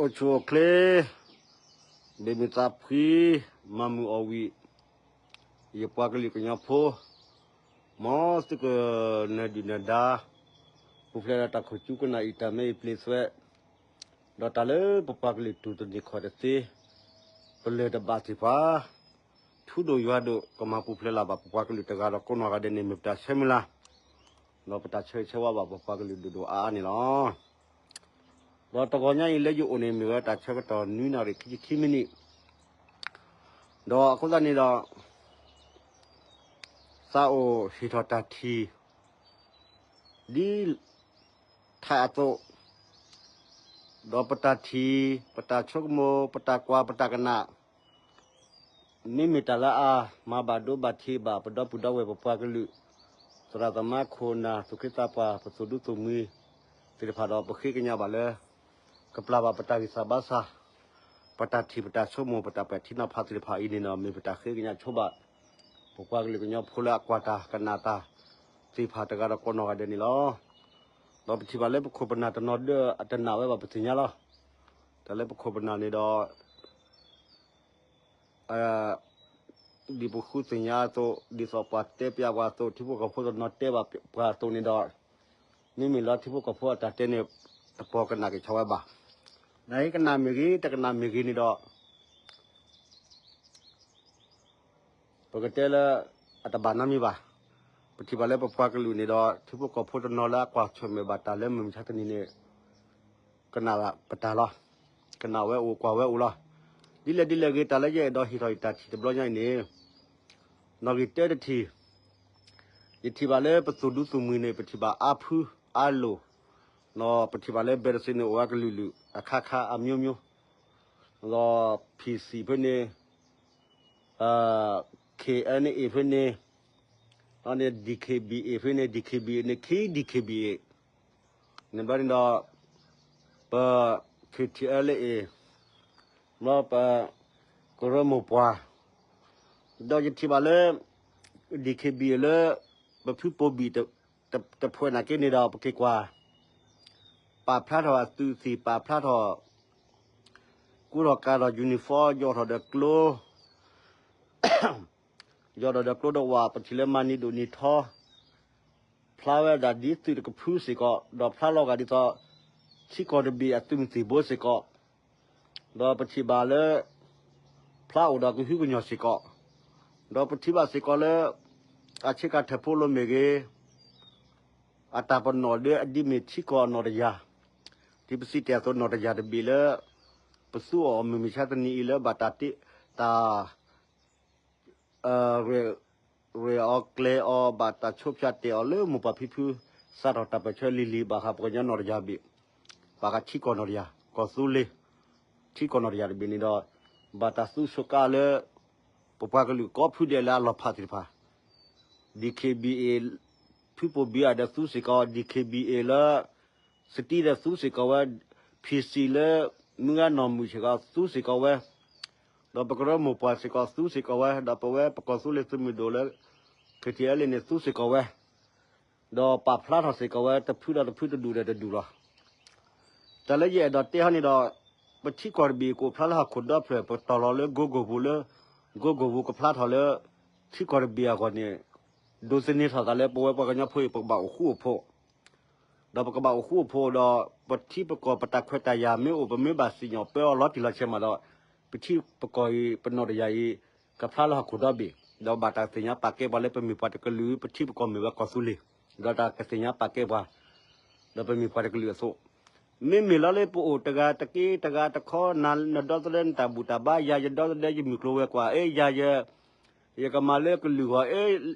အိၣ်ဆူၣ်အိၣ်ချ့, ဘၣ်မုာ်သးဖှံ, မၤမုာ်အီၣ်ဝံၣ်, ယပှၤကလုာ်ကညီဖိ, မ်သုကနၢၤဒုၣ်နၢၤဒါ, ပူၤဖျဲးဒီးတၢ်ခိၣ်ကၠူကနၣ်အံၤ တၢ်မ့ၢ်အံၤပျ့သွဲ, ဒီးတၢ်လၢပပှၤကလုာ်တူၢ်တန့ၢ်ခီၣ်တသ့, ပလၢၢ်တဘၣ်သ့ၣ်တဖၣ်, ထူဒိၣ်ယွၤဒိၣ် ကမၤပူၤဖျဲးလၢ်ဘၣ်ပပှၤကလုာ်တဂၤဒီးကိးနီၢ်ဂၤဒဲးန့ၣ် မ့ၢ်ပတၢ်ဆၢမုၢ်လၢ်, ဒီးပတၢ်ဆၢဂ့ၤဆၢဝါဘၣ်ပပှၤကလုာ်ဒိၣ်ဒိၣ်အါအါန့ၣ်လီၤ. ဒီးတဂီၤညါအံၤလၢယအိၣ်န့ၣ် မ့ၢ်ဝဲတၢ်ဆၢကတီၢ်နွံနၣ်ရံၣ်ခံဆံခံမံးနံး, ဒီးအဃိသတးန့ၣ်ဒီး သးအိၣ်ဟ့ၣ်ထီၣ်တၢ်ထံၣ် ဒ်ထးအသိး, ဒီးပတၢ်ထံၣ်, ပတၢ်ဆိကမိၣ်, ပတၢ်ကွၢ်, ပတၢ်ကနၣ်, မ့မ့ၢ်တၢ်လၢအမၤဘၣ်ဒိဘၣ်ထံးဘၣ် ပဒီပုၢ်ဒီဝဲၢ်ပပှၤကလုာ်, သရၣ်သမါခိၣ်နၢ် သူၣ်က့သးပှၢ် ပသိၣ်ဒူသိၣ်မှံသ့ၣ်တဖၣ်ဒီး ပဃ့ကညးဘၣ်လၢ ကပျၢ်ဘၣ်ပတၢ်ဂံၢ်စၢ်ဘါစၢ်, ပတၢ်ထံၣ်ပတၢ်ဆိကမိၣ် ပတၢ်ပဲာ်ထံနီၤဖးသ့ၣ်တဖၣ်အံၤန့ၣ်ဒီး မ့ၢ်ပတၢ်ဃ့ကညးဆိဘၣ် ပပှၤကလုာ်ကညီဖိလၢအကွၢ်တၢ်ကနၣ်တၢ်သ့ၣ်တဖၣ်တဂၤဒီးကိးနီၢ်ဂၤဒဲးန့ၣ်လီၤ. ဒီးပထံၣ်ဘၣ်လၢပခိၣ်ပနၢ်တနီၤဒၢအတနာ်ဝဲဘၣ်ပသ့ၣ်ညါလီၤ. တၢ်လၢပခိၣ်ပနၢ်န့ၣ်ဒီး ဒ်ပဃုသ့ၣ်ညါအသိး, ဒ်သိးပှၤတဲပျးပှၤအသိး, ထံဖိကီၢ်ဖိတနီၤတဲဘၣ်ပှၤအသိးန့ၣ်ဒီး, မ့မ့ၢ်လၢထံဖိကီၢ်ဖိအတၢ်တဲန့ၣ် တပိာ်ကနၣ်က့ၤဆီဝဲဘၣ်. နဟ့ၣ်ကနၣ်မ့ၢ်ဂ့ၤ, တကနၣ်မ့ၢ်ဂ့ၤန့ၣ်ဒီး ပကတဲလၢ အတဘၣ်နီတမံၤဘၣ်. ပထံၣ်ဘၣ်လၢပပှၤကလုာ်န့ၣ်ဒီး ထံဖိကီၢ်ဖိတနီၤလၢအကွၢ်ဆၢၣ်မဲာ်ဘၣ်တၢ်လၢမုၢ်မဆါတနံၤန့ၣ် ကနၣ်ပတၢ်လီၤ. ကနၣ်ဝဲအိၣ်ကွၢ်ဝဲအိၣ်လီၤ. ဒ်လဲၣ်ဒ်လဲၣ်ဂ့ၤ တၢ်လၢယအဲၣ်ဒိးဟ့ၣ်ထီၣ်ယတၢ်ထံၣ်တဘျီညါအံၤန့ၣ်, နီၣ်ဂံၢ်တၢတထံၣ်, ယထံၣ်ဘၣ်လၢပသိၣ်ဒူသိၣ်မှံန့ၣ် ပထံၣ်ဘၣ်အါဖုအါလိၤ, ပထံၣ်ဘၣ်လၢဘဲတစ့န့ၣ် အိၣ်ဝဲကလုာ်လုာ် အခါခါအမျိုးမျိုး, ဒီး ဖံစံၣ် ဖဲန့ၣ် KNA ဖဲန့ၣ်, ဒီးန့ၣ် DKBA ဖဲန့ၣ်, DKBA န့ၣ် ခံ DKBA န့ၣ်ဘျီန့ၣ်ဒီး ပ KTLA ဘျီပ ကရၢမိၢ်ပှၢ်, ဒီးယထံၣ်ဘၣ်လၢ DKBA လၢ ပဖုပိာ်ဘံၣ်တ တ တဖှဲးနာ်က့န့ၣ်ဒီး ပက့ၤကွၢ် ပာ်ဖျါထီၣ်အသုးသ့ၣ် ပာ်ဖျါထီၣ် ကူထီၣ်ကၤထီၣ် uniform ယီၢ်ထီၣ်ဒီးကျိ ယီၢ်ထီၣ်ဒီးကျိဒီးဝဲ ပထံၣ်လၢမၤနံၤဒိၣ်နံၤထီ ဖျါဝဲဒၣ်ဒ်သုးတကဖုစ့ၢ်ကီး ဒီးဖျါလီၤဂာ်ဒ်သိး ထံကီၢ်တဘ့ၣ်အသုးမုၢ်သံၣ်ဘိစ့ၢ်ကီး ဒီးပထံၣ်ဘၣ်လၢ ဖျါအိၣ်ဒီးကဟုကညီၢ်စ့ၢ်ကီး, ဒီးပထံၣ်ဘၣ်စ့ၢ်ကီးလၢ အဆ့ကၤထၢၣ်ဖိလိၤမ့ၢ်ဂ့ၤ, အတၢ်ပနီၣ်ဒၢအဒ်မ့ၢ်ထံကီၢ်နီၣ်တယၢ်, ဒ်ပစံးတ့ၢ်အသိးနီၣ်တယၢ်တဘ့ၣ်လၢ ပသူအီၤမုၢ်မဆါတနံၤအံၤလၢဘၣ်တၢ်တ့ တၢ် ရဲၣ်အီၤကျဲၤအီၤ ဘၣ်တၢ်ဆိးဖၠးတဲာ်အီၤလၢမိၢ်ပၢ်ဖံဖု စးထီၣ်တၢ်ပၢၢ်ဆၢလံၤလံၤ ဘၣ်ဃးပှၤကညီနီၣ်တယၢ်ဘ့ၣ်, ဘၣ်ဃးထံကီၢ်နီၣ်တယၢ် ကီၢ်သူလ့ၤ ထံကီၢ်နီၣ်တယၢ်တဘ့ၣ်န့ၣ်ဒီး ဘၣ်တၢ်သူဆိးကါလၢ ပပှၤကလုာ်ကိးဖုဒဲးလၢအလီၤဖးသ့ၣ်တဖၣ် DKBA ဖုပိာ်ဘံၣ်အဒီးသူစ့ၢ်ကီး DKBA လၢ စတံဒီးသူစ့ၢ်ကီးဝဲ, PC လၢ မုၢ်ဂၤနီၢ်မုၢ်စ့ၢ်ကီးသူစ့ၢ်ကီးဝဲ, ဒီးပကရၢမိၢ်ပှၢ်စ့ၢ်ကီးသူစ့ၢ်ကီးဝဲ, ဒီးပဝဲပကီၢ်သူလ့ၤသုးမုၢ်ဒိၣ်လၢ KTLA န့ၣ်သူစ့ၢ်ကီးဝဲ, ဒီးပာ်ဖျါထီၣ်စ့ၢ်ကီးဝဲ တဖုဒီးတဖုတဒူၣ်ဒီးတဒူၣ်လီၤ. တၢ်လၢယအဲၣ်ဒိးတဲဟီန့ၣ်ဒီး ပထံကီၢ်တဘ့ၣ်ကအိၣ်ဖျါလၢဟီၣ်ခိၣ်ဒီဖျၢၣ် ပတီၢ်လီၤလၢ Google ပူၤလၢ Google ပူၤကဖျါထီၣ်လၢ ထံကီၢ်တဘ့ၣ်အဂီၢ်န့ၣ် ဒိးသန့ၤထီၣ်သးလၢပဝဲပှၤကညီဖိအံၤ ပကဘၣ်အိၣ်ဃူအိၣ်ဖိး, ဒီးပကဘၣ်အိၣ်ဃူအိၣ်ဖိးဒီး ပထံပကီၢ်ပတၢ်ခွဲးတၢ်ယာ်မ့ၢ်အိၣ် ပမ့ၢ်ဘၣ်စံၣ်ညီၣ်ပၢအီၤလီၤတံၢ်လီၤဆဲးမးဒီး ပထံပကီၢ်အံၤ ပနီၣ်တယၢ်အံၤ ကဖျါလၢဟီၣ်ခိၣ်ဒီဘ့ၣ်, ဒီးဘၣ်တၢ်သ့ၣ်ညါပာ်ကဲပှၤလၢပမ့ၢ်ပှၤတကလုာ် ပထံပကီၢ်မ့ၢ်ဝဲကီၢ်သူလ့ၤ, ဒီးတၢ်ကသ့ၣ်ညါပာ်ကဲပှၤ ဒီးပမ့ၢ်ပှၤတကလုာ်အသိး, မ့မ့ၢ်လီၤလၢပအိၣ်တဂၤတက့တဂၤတခီ နဒီသဒၢနတၢ်ဘူၣ်တၢ်ဘါ ယၤယဒီသဒၢယမုၢ်ကျိၤဝဲၤကွာ် အ့ ယၤယ ယကမၤလၢကလုာ်ဂီၢ် အ့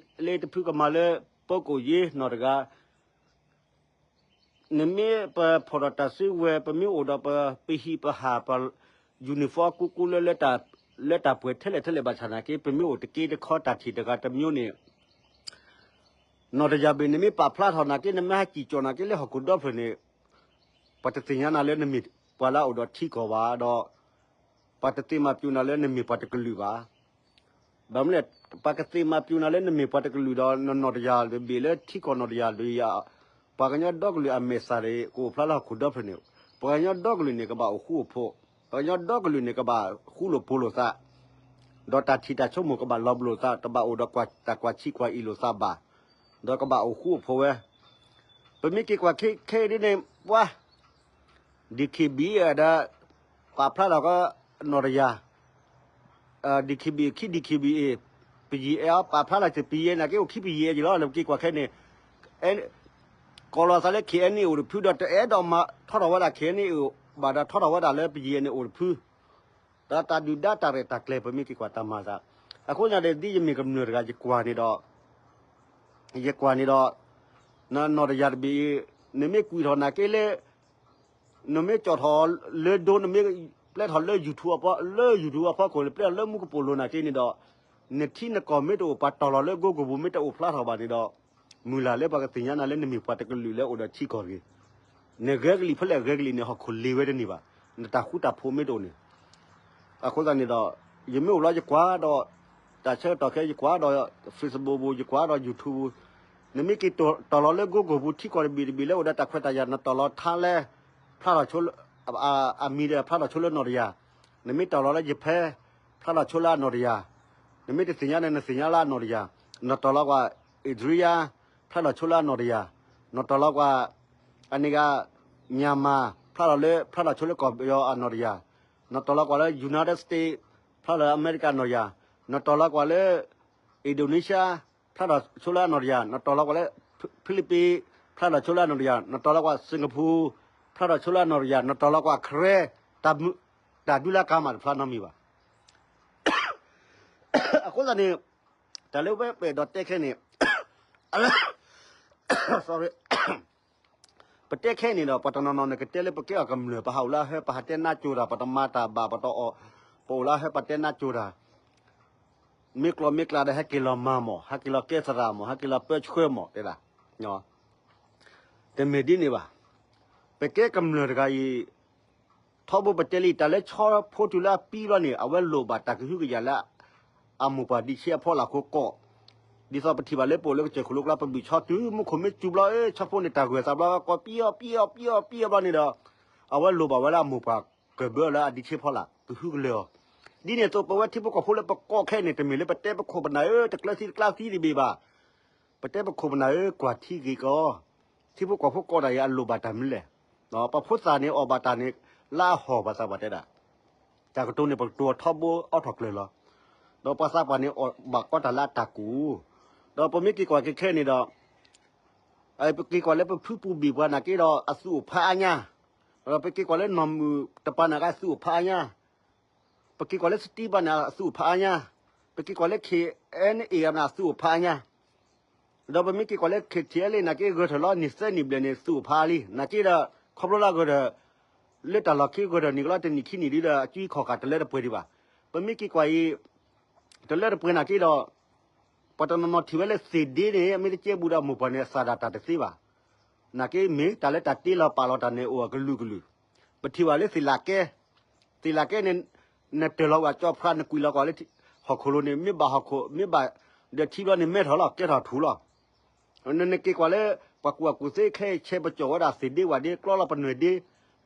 လၢတဖုကမၤလၢ ပကိၣ်ယ့နီၢ်တဂၤ နမ့ၢ်ပဖီၣ်ထီၣ်တၢ်စုဝဲၤ ပမ့ၢ်အိၣ်ဒီးပ ပဟံၣ်ပဟၢ် ပ uniform ကူကူလၢ လၢတၢ်ပှဲၤထဲလဲၣ်ထဲလဲၣ်ဘၣ်ဆၣ်နာ်က့ ပမ့ၢ်အိၣ်တက့တခီတၢ်ထံၣ်တဂၤတမျိုးန့ၣ် နီၢ်တယၢ်ဘ့ၣ် နမ့ၢ်ပာ်ဖျါထီၣ်နာ်က့ နမ့ၢ်ဟဲစံၣ်ကၠီၣ်နာ်က့လၢဟီၣ်ခိၣ်ဒီဖျၢၣ်န့ၣ် ပှၤတသ့ၣ်ညါနၤလၢနမ့ၢ်ပှၤလၢအအိၣ်ဒီးထံကီၢ်ဘၣ်ဒီး ပှၤတသ့ၣ်မၤပျူၤနၤလၢနမ့ၢ်ပှၤတကလုာ်ဘၣ်. ဘၣ်မနုၤလဲၣ် ပှၤကသ့ၣ်မၤပျူၤနၤလၢနမ့ၢ်ပှၤတကလုာ်ဒီး နနီၢ်တယၢ်တဘ့ၣ်လၢထံကီၢ်နီၢ်တယၢ်တဘ့ၣ်အံၤ ပှၤကညီဒီကလုာ်အမဲာ်သၣ်န့ၣ် ကအိၣ်ဖျါလၢဟီၣ်ခိၣ်ဒီဖျၢၣ်န့ၣ် ပှၤကညီဒီကလုာ်န့ၣ် ကဘၣ်အိၣ်ဃူအိၣ်ဖိး, ပှၤကညီဒီကလုာ်န့ၣ် ကဘၣ်ဃူလိာ်ဖိးလိာ်သး, ဒီးတၢ်ထံၣ်တၢ်ဆိကမိၣ်ကဘၣ်လီၤဘှံးလိာ်သး, တဘၣ်အိၣ်ဒီးတၢ်ကွၢ်ဆံးကွၢ်အံၤလိာ်သးဘၣ်, ဒီးကဘၣ်အိၣ်ဃူအိၣ်ဖိးဝဲ. ပမ့ၢ်က့ၤကွၢ်ခဲအံၤဒ်န့ၣ် ပှၤ DKBA ဒီး ပာ်ဖျါထီၣ်ကီးနီၢ်တယၢ် DKBA ခံ DKBA, ပယီၤအဲၣ်အီၤ ပာ်ဖျါထီၣ်က့ၤ ပယီၤနာ်က့ အိၣ်ခံ ပယီၤအဲၣ်က့ၤလီၤ. နက့ၤကွၢ်ခဲန့ၣ် ကိးလီၤသးလၢ KNA အိၣ်တဖုဒီး တအဲၣ်ဒိးမၤထီထီၣ်ဝဲဒၣ် KNA ဘၣ်ဒီး ထီထီၣ်ဝဲဒၣ်လၢ ပယီၤန့ၣ်အိၣ်တဖု, ဒီးတၢ်ဒုၣ်ဒါတၢ်ရဲၣ်တၢ်ကျဲၤ ပမ့ၢ်က့ၤကွၢ်တၢ်မၤသး, အဃိသတးန့ၣ် ဒ်ယမ့ၢ်ကမျၢၢ်တဂၤ ယကွၢ်န့ၣ်ဒီး ယကွၢ်န့ၣ်ဒီး နီၢ်တယၢ်တဘ့ၣ်အံၤ နမ့ၢ်ကွံာ်ထီၣ်နာ်က့လၢ နမ့ၢ်ကၠီၣ်ထီၣ်လၢဒိ နမ့ၢ်ပျဲထီၣ်လၢ YouTube အဖီ လၢ YouTube အဖီခိၣ်န့ၣ် ပျဲထီၣ်လၢမူကပိာ်လိၤနာ်က့န့ၣ်ဒီး နထံနကီၢ်မ့ၢ်တအိၣ် ပှၤတီၢ်လီၤလၢ Google ပူၤ မ့ၢ်တအိၣ်ဖျါထီၣ်ဘၣ်န့ၣ်ဒီး မုၢ်လၢ်လၢပှၤကသ့ၣ်ညါနၤလၢနမ့ၢ်ပှၤတကလုာ်လၢအိၣ်ဒီးထံကီၢ်တဂ့ၤ. နဂဲၤကလံၣ်ဖဲလဲၣ်ဂဲၤကလံၣ်န့ၣ် ဟီၣ်ခိၣ်လ့ၤဝဲတန့ၢ်ဘၣ်. နတၢ်ဃူတၢ်ဖိးမ့ၢ်တအိၣ်န့ၣ် အဃိသတးန့ၣ်ဒီး ယမ့ၢ်အိၣ်လီၤယကွၢ်ဒီး တၢ်ဆၢကတီၢ်ခဲ ယကွၢ်ဒီး Facebook ပူၤ ယကွၢ်ဒီး YouTube ပူၤ, နမ့ၢ်က့ၤတီၢ်လီၤလၢ Google ပူၤ ထံကီၢ်တဘ့ၣ်တဘ့ၣ်လၢအိၣ်ဒီးတၢ်ခွဲးတၢ်ယာ် နတီၢ်လီၤထါလဲ ဖျါထီၣ်ဆိ အမံၤဒီး ဖျါထီၣ်ဆိလၢနီၢ်တယၢ်, နမ့ၢ်တီၢ်လီၤလၢ Japan ဖျါထီၣ်ဆိလၢအနီၢ်တယၢ်, နမ့ၢ်တသ့ၣ်ညါန့ၣ် နသ့ၣ်ညါလၢအနီၢ်တယၢ်, နတီၢ်လီၤကွၢ် Israel ဖျါထီၣ်ဆိလၢအနီၢ်တယၢ်, နတီၢ်လီၤကွၢ် အန့ၣ်ဂ့ၤ Myanmar ဖျါထီၣ်လၢ ဖျါထီၣ်ဆိလၢကီၢ်ပယီၤအနီၢ်တယၢ်, နတီၢ်လီၤကွၢ်လၢ United States ဖျါထီၣ်လၢအမဲရကၤနီၢ်တယၢ်, နတီၢ်လီၤကွၢ်လၢ Indonesia ဖျါထီၣ်ဆိလၢအနီၢ်တယၢ်, နတီၢ်လီၤကွၢ်လၢ Philippines ဖျါထီၣ်ဆိလၢအနီၢ်တယၢ်, နတီၢ်လီၤကွၢ် Singapore ဖျါထီၣ်ဆိလၢအနီၢ်တယၢ်, နတီၢ်လီၤကွၢ် Korea တၢ်ဒုးလၢကါမးတဖျါနီတမံၤဘၣ်. အဃိသတးန့ၣ် တၢ်လၢဝဲပအဲၣ်ဒိးတဲခဲန့ၣ် sorry ပတဲခဲအံၤန့ၣ်ဒီး ပှၤတနီၤနီၤန့ၣ် ကတဲလၢပကဲအီၤကမျၢၢ် ပဟးအိၣ်လၢအဟၢ ပဟးတဲနါကၠိတၢ် ပတမၤတၢ်ဘၣ် ပတအီၣ် ပအိၣ်လၢအဟၢ ပတဲနါကၠိတၢ်, မ့ၢ်ကျိးမ့ၢ်ကျးဒီး ဟဲက့ၤလီၤမၤမး ဟဲက့ၤလီၤကဲသရၣ်မး ဟဲက့ၤလီၤပၢဆှၢမး တဲဒၣ် တမ့ၢ်ဒ်န့ၣ်ဘၣ်. ပကဲကမျၢၢ်တဂၤအံၤ ထီဘိပတဲလံ တၢ်လၢဆီဖိတုၤလၢအပံဘျီန့ၣ် အဝဲလိၣ်ဘၣ်တၢ်ကဟုကယာ်လၢ အမိၢ်ပှၢ်ဒံးဆ့အဖီလာ်အဃိကိး, ဒ်သိးပထံၣ်ဘၣ်လၢပအိၣ်လၢကစၢၢ်ခိၣ်လိကျါ ပဘုၣ်ဆီတုၤမူခိၣ်မ့ၢ်စူၤဘျီ ဆီဖိန့ၣ်တၢ်ဂၢၢ်သးဘျီ ကိးပံအီၤပံအီၤပံအီၤပံအီၤဘျီန့ၣ်ဒီး အဝဲလိၣ်ဘၣ်ဝဲလၢအမိၢ်ပှၢ်ကဘၢလၢအဒံးဆ့ဖီလာ် ကဟုကလၢာ်အီၤ. ဒ်န့ၣ်အသိး ပဝဲထံဖိကီၢ်ဖိလၢပကိးခဲအံၤန့ၣ် တမ့ၢ်လၢပတဲပခိၣ်ပနၢ်ဧၢ တကျၢၤသံတကျၢၤသံတဘ့ၣ်ဘၣ်. ပတဲပခိၣ်ပနၢ်ဧၢ ကွၢ်ထံဂ့ၤကီး, ထံဖိကီၢ်ဖိကိးတၢ်အံၤ အလိၣ်ဘၣ်တၢ်မနုၤလဲၣ်. ပှၤဖိသၣ်န့ၣ် အီၣ်ဘၣ်တၢ်န့ၣ် လၢအဟီၣ်ဘၣ်သးဘၣ်တဲဒၣ်, တၢ်ကတိၤန့ၣ် ပကတိၤအီၤထီၣ်ဘိအီထီၣ်ကျၢၤလီၤ. ဒီးပှၤသးပှၢ်န့ၣ် အီၣ်ဘၣ်ကီးတၢ်လၢအတၢ်ကူၣ်, ဒီးပမ့ၢ်က့ၤကွၢ်က့ၤခဲအံၤန့ၣ်ဒီး ပက့ၤကွၢ်လၢပဖုပူၤဘ့ၣ်ပှၤနာ်က့ဒီး အသုးအိၣ်ဖးအါညါ, ဒီးပက့ၤကွၢ်လၢနီၢ်မုၣ်တပၤနာ်က့ အသုးအိၣ်ဖးအါညါ, ပက့ၤကွၢ်လၢစတံပၤန့ၣ် အသုးအိၣ်ဖးအါညါ, ပက့ၤကွၢ်လၢ KNA န့ၣ် အသုးအိၣ်ဖးအါညါ, ဒီးပမ့ၢ်က့ၤကွၢ်လၢ KTLA နာ်က့ ဂဲၤထၢၣ်လီၤနံၣ်သၢနံၣ်ဘျဲၣ်န့ၣ် သုးအိၣ်ဖးလံ, နာ်က့ဒီး ခီဖျိလၢဂဲၤထၢၣ် လၢတၢ်လီၢ်ခံဂဲၤထၢၣ်န့ၣ်ကလီၤတနံၣ်ခံနံၣ်ဒ်ဒီး အစုခီၣ်ဃာ်တလၢတပှဲၤဒံးဘၣ်. ပမ့ၢ်က့ၤကွၢ်အံၤ တလၢတပှဲၤနာ်က့ဒီး ပှၤတနီၤနီၤထံၣ်ဝဲလၢသ့ၣ်ဒ့န့ၣ် မ့ၢ်တကဲဘူးဒီးမိၢ်ပှၢ်န့ၣ် အသးဒၣ်တၢ်တသ့ဘၣ်. နာ်က့မ့ၢ်တၢ်လၢတၢ်တ့လီၤပာ်လီၤတၢ်န့ၣ် အိၣ်အကလုာ်ကလုာ်, ပထံၣ်ဘၣ်လၢသ့ၣ်လးကဲ, သ့ၣ်လးကဲန့ၣ် နတၢၢ်လီၤဝဲကၠီဖျါ နကွံာ်လီၤကွၢ်လၢဟီၣ်ခိၣ်လိၤန့ၣ် မ့ၢ်ဘၣ်ဟီၣ်ခိၣ် မ့ၢ်ဘၣ်ဒီးထံဘျီန့ၣ် မဲထီၣ်လီၤ ကဲထီၣ်ထူၣ်လီၤ. နနက့ၤကွၢ်လၢ ပှၤကူၣ်ဘၣ်ကူၣ်သ့ခဲအံၤ ဆဲးပကၠီၣ်ဝဲဒၣ်သ့ၣ်ဒ့ဝၣ်ဒ့ ကျီလီၤပနွဲၢ်ဒ့,